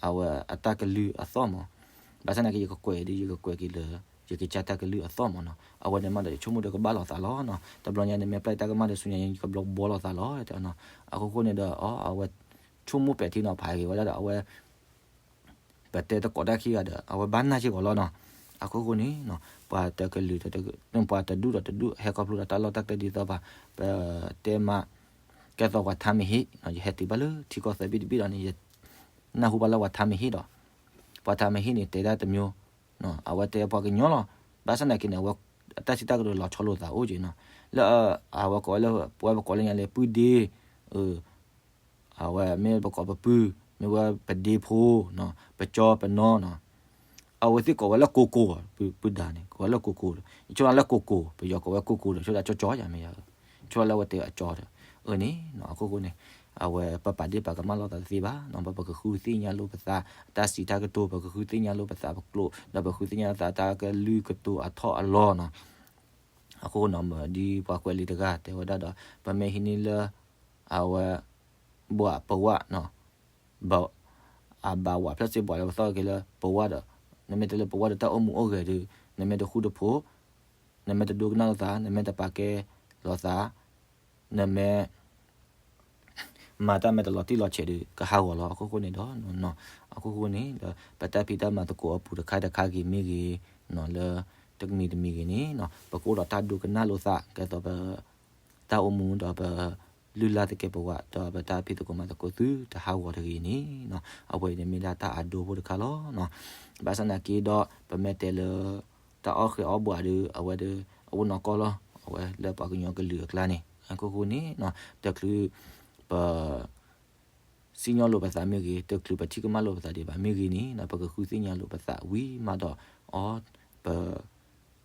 အဝဲအတၢ်ကလုၢ်အသီၣ်မး. ဘၣ်ဆၣ်သနာ်က့ ယကကွဲးဒီး ယကကွဲးက့ၤလၢ ယကစၢ်တၢ်ကလုၢ်အသီၣ်မးနီၤ. အဝဲန့ၣ်မးဒီး ယဆိကမိၣ်ဒီးကဘၣ်လိာ်သးလီၤနီၤ. တဘျီညါနမ့ၢ်ပျၢ်ယတၢ်ကမၣ်ဒီး ဆူညါအံၤ ယကဘျီဘှီလိာ်သးလီၤ တဲအီၤနီၤ. အဃိဃိန့ၣ်ဒီး အီၤ အဝဲ ဆိကမိၣ်ပဲာ်ထံနီၤဖးက့ၤဝဲဒၣ်ဒီး အဝဲ ပတဲတကိးတၢ်ခံဂၤဒီး အဝဲဘၣ်နၢ်စ့ၢ်ကီးလီၤနီၤ. အဃိဃိန့ၣ် ပှၤတကလုာ် ပှၤတဒူၣ်ဒီးတဒူၣ် ဟဲခီဖျိဒီးတၢ်လီၢ်တၢ်ကျဲဒ်သိးဘၣ် ပတဲမး ကဲသိးပှၤထါမ့ၢ်ဟ့ၣ် ယဟဲတုၤဘၣ်လၢထံကီၢ်သၢဘ့ၣ်တဘ့ၣ်ဒီးန့ၣ် ယနၢ်ဟူဘၣ်လၢပှၤထါမ့ၢ်ဟ့ၣ်ဒီး ပှၤထါမ့ၢ်ဟ့ၣ်န့ၣ် တဲဒၣ်တမျိုး အဝဲတဲပှၤကညီလီၤ. ဘၣ်ဆၣ်သနာ်က့န့ၣ် အဝဲအတၢ်စံးတၢ်ကတိၤလီၤဆီလိာ်သးအိၣ်က့ၤနီၤ. လၢအဝဲကိးဝဲလၢ ပဝဲပကိးလၢညါလၢ ပုၢ်ဒ့ အ အဝဲမ့ၢ်ပကိးပပုၢ်, မ့ၢ်ဝဲပဒ့ဖိ, ပကၠီပနီၤနီၤ, အဝဲသ့ၣ်ကိးဝဲလၢကိကိ, ပုၢ်ဒါန့ၣ် ကိးဝဲလၢကိကိဒီး ယဆိကမိၣ်လၢကိကိ, ပယီၤကိးဝဲကိကိဒီး ဆိကမိၣ်ကၠီကၠီယၤမ့ၢ်ယၤ, ဆိကမိၣ်လၢအဝဲတဲအကၠီဒီး, အၢန့ၣ်နီၤ အခိၣ်ဃိန့ၣ် အဝဲပပာ်ဒ့ၣ်ပာ်ကမၣ်လိာ်သးတသ့ဘၣ်နီၤ, ပကဃုသ့ၣ်ညါလိာ်ပသး တၢ်စံးတၢ်ကတိၤ, ပကဃုသ့ၣ်ညါလိာ်ပသးပကျိာ်, ဒီးပဃုသ့ၣ်ညါလိာ်သးတၢ်ကလုၢ်ကတိၤအထီၣ်အလီၢ်နီၤ. အခိၣ်ဃိနီၤ ဒ်ပှၤကွဲးလံာ်တဂၤတဲဝဲဒၣ်ဒီး ပမ့ၢ်ဟံးန့ၢ်လၢ အဝဲ ဘၣ်ပဝၣ်နီၤ, ဘၣ်, အဘၣ်ဝၣ်ဖျၢၣ်စ့ဘၣ်လၢပသီၣ်က့ၤလၢပဝၣ်ဒီး, နမ့ၢ်တဲလၢပဝၣ်ဒီးတၢ်အိၣ်မူအိၣ်ဂဲၤဒီး နမ့ၢ်တဃူတဖိး, နမ့ၢ်တဒိကနၣ်လိာ်သး, နမ့ၢ်တပာ်ကဲလိာ်သး, နမ့ၢ် မၤတၢ်မ့ၢ်တလီၤတံၢ်လီၤဆဲးဒီး ကဟးဂီၤလီၤ. အခိၣ်ဃိန့ၣ်ဒီး, အခိၣ်ဃိန့ၣ်ဒီး ပတၢ်ဖံးတၢ်မၤသကိးအပူၤတခါတခါဂ့ၤမ့ၢ်ဂ့ၤ, လၢတမံၤတမံၤဂ့ၤန့ၣ်, ပကအိၣ်ဒီးတၢ်ဒိကနၣ်လိာ်သး ကဲသိးပ တၢ်အိၣ်မူဒီးပလုၢ်လၢ်သကဲးပဝး ဒီးပတၢ်ဖံးသကိးမၤသကိးသုတဟးဂီၤတဂ့ၤန့ၣ်, အဝဲအံၤန့ၣ်မ့ၢ်ဒၣ်တၢ်အဒိဖိတခါလီၤ. ဘၣ်ဆၣ်နာ်က့ဒီး ပမ့ၢ်တဲလၢ တၢ်အီၣ်ဃဲၤအီၣ်ဘှးဒီး အဝဲဒီး အအိၣ်နီၢ်ကီၢ်လီၤ. အဝဲလၢပှၤကညီကလုာ်အကျါန့ၣ် အခိၣ်ဃိန့ၣ် တချုးပ စံၣ်ညီၣ်လိာ်ပသးမ့ၢ်ဂ့ၤ, တချုးပထံၣ်ကမၣ်လိာ်ပသးဒံးဘၣ်မ့ၢ်ဂ့ၤန့ၣ် ပကဃုသ့ၣ်ညါလိာ်ပသးဝံၤမးဒီး အီၤ ပ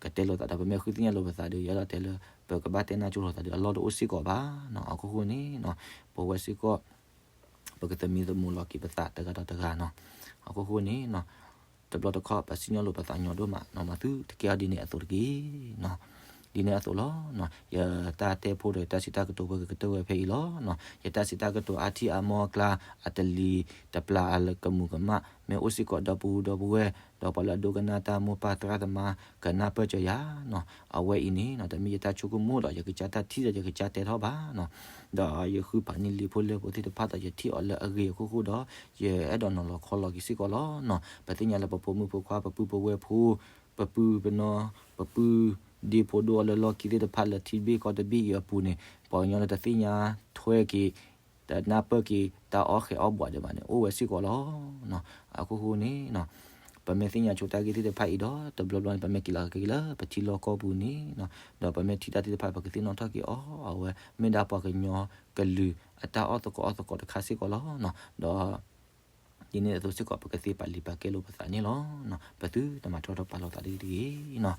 ကတဲလိာ်သးဒီး ပမ့ၢ်ဃုသ့ၣ်ညါလိာ်ပသးဒီး ယအဲၣ်ဒိးတဲလၢ ပကဘၣ်တဲနၢ်ကၠိလိာ်သးဒီး အလီၢ်တအိၣ်စ့ၢ်ကီးဘၣ်နီၤ. အခိၣ်ဃိန့ၣ် ပဝဲစ့ၢ်ကီး ပကသမံသမိးလီၤက့ၤပသးတဂၤဒီးတဂၤနီၤ. အခိၣ်ဃိန့ၣ် တဘျီတခီၣ် ပစံၣ်ညီၣ်လိာ်ပသးညီဒိၣ်မးနီၤ မၤသုတကဲအီၤဒ်န့ၣ်အသိးတက့ၢ်နီၤ. ဒ်န့ၣ်အသိးလီၤ. ယတၢ်တဲဖိဒီးယတၢ်စံးတၢ်ကတိၤဝဲကကတၢၢ်ဝဲဖဲအံၤလီၤ. ယတၢ်စံးတၢ်ကတိၤအါထံၣ်အါမီၢ်အကျါ အတလံၤတပျၢ်အကမူၤကမၣ် မ့ၢ်အိၣ်စ့ၢ်ကီးဒီပုၢ်ဒီဝဲၢ် ဒီးပှၤလၢအဒိကနၣ်တၢ်မိၢ်ပၢ်သရၣ်သမါ ကနၢ်ပၢၢ်စၢၤယၤနီၤ. အဝဲအံၤန့ၣ် တမ့ၢ်ယတၢ်ဆိကမိၣ်ဒီး ယကစၢ်တၢ်ထံၣ်ဒီးယကစၢ်တဲထီၣ်ဘၣ်နီၤ. ဒီးယဃုဖးန့ၢ်လံာ်ဖိလဲၢ်ဖိသ့ၣ်တဖၣ်ဒီး ယထံၣ်အီၤလၢအဂ့ၤအခိၣ်ဃိဒီး ယအဲၣ်ဒိးနီၤလီၤခီလီၤက့ၤစ့ၢ်ကီးလီၤနီၤ. ပသ့ၣ်ညါလၢပဖိမုၣ်ဖိခွါ ပပုၢ်ပဝဲၢ်ဖိ ပပုၢ်ပနီၢ် ပပုၢ်ဒ့ဖိဒိၣ်အီၤလၢလီၢ်ခံသ့ၣ်တဖၣ်လၢထံတဘ့ၣ်ကီၢ်တဘ့ၣ်အံၤအပူၤန့ၣ် ပှၤကညီလၢတသ့ၣ်ညါထွဲက့ၤ တနၢ်ပၢၢ်က့ၤတၢ်အီၣ်ဃဲၤအီၣ်ဘှးဒံးဘၣ်န့ၣ် အိၣ်ဝဲစ့ၢ်ကီးလီၤ. အခိၣ်ဃိန့ၣ် ပမ့ၢ်သ့ၣ်ညါဆိတၢ်ဂ့ၢ်သ့ၣ်တဖၣ်အံၤဒီး တဘျီဘျီန့ၣ် ပမ့ၢ်က့ၤလီၤက့ၤလၢပထံလီၢ်ကီၢ်ပူၤန့ၣ် ဒီးပမ့ၢ်ထံၣ်တၢ်သ့ၣ်တဖၣ် ပကသ့ၣ်နီၣ်ထီၣ်က့ၤအီၤ အဝဲမ့ၢ်ဒၣ်ပှၤကညီကလုာ်အတၢ်အီၣ်သကိးအီၣ်သကိးတခါစ့ၢ်ကီးလီၤ. ဒီး ဒ်န့ၣ်အသိးစ့ၢ်ကီး ပကသ့ပာ်လံာ်ပာ်ကဲလိာ်ပသးန့ၣ်လီၤ. ပသုတမၤထီၣ်ထီၣ်ပာ်လီၤသးဒ်တဂ့ၤနီၤ.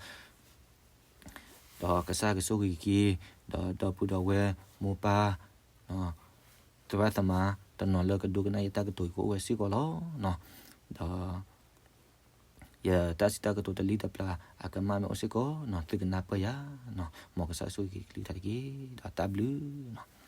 ဒီးကစၢ်ကဆိၣ်ဂ့ၤက့ၤ ဒီးဒီပုၢ်ဒီဝဲၢ်မိၢ်ပၢ် သရၣ်သမါ တနီၤလၢကဒိကနၣ်ယတၢ်ကတိၤအံၤကအိၣ်ဝဲစ့ၢ်ကီးလီၤ. ဒီး ယတၢ်စံးတၢ်ကတိၤတလံၤတပျၢ်အကမၣ်မ့ၢ်အိၣ်စ့ၢ်ကီးနီၤ သုကနၢ်ပၢၢ်ယၤနီၤ. မ်ကစၢ်ဆိၣ်ဂ့ၤက့ၤကလုၢ်ကထါတက့ၢ်. ဒီးတၢ်ဘျုးနီၤ.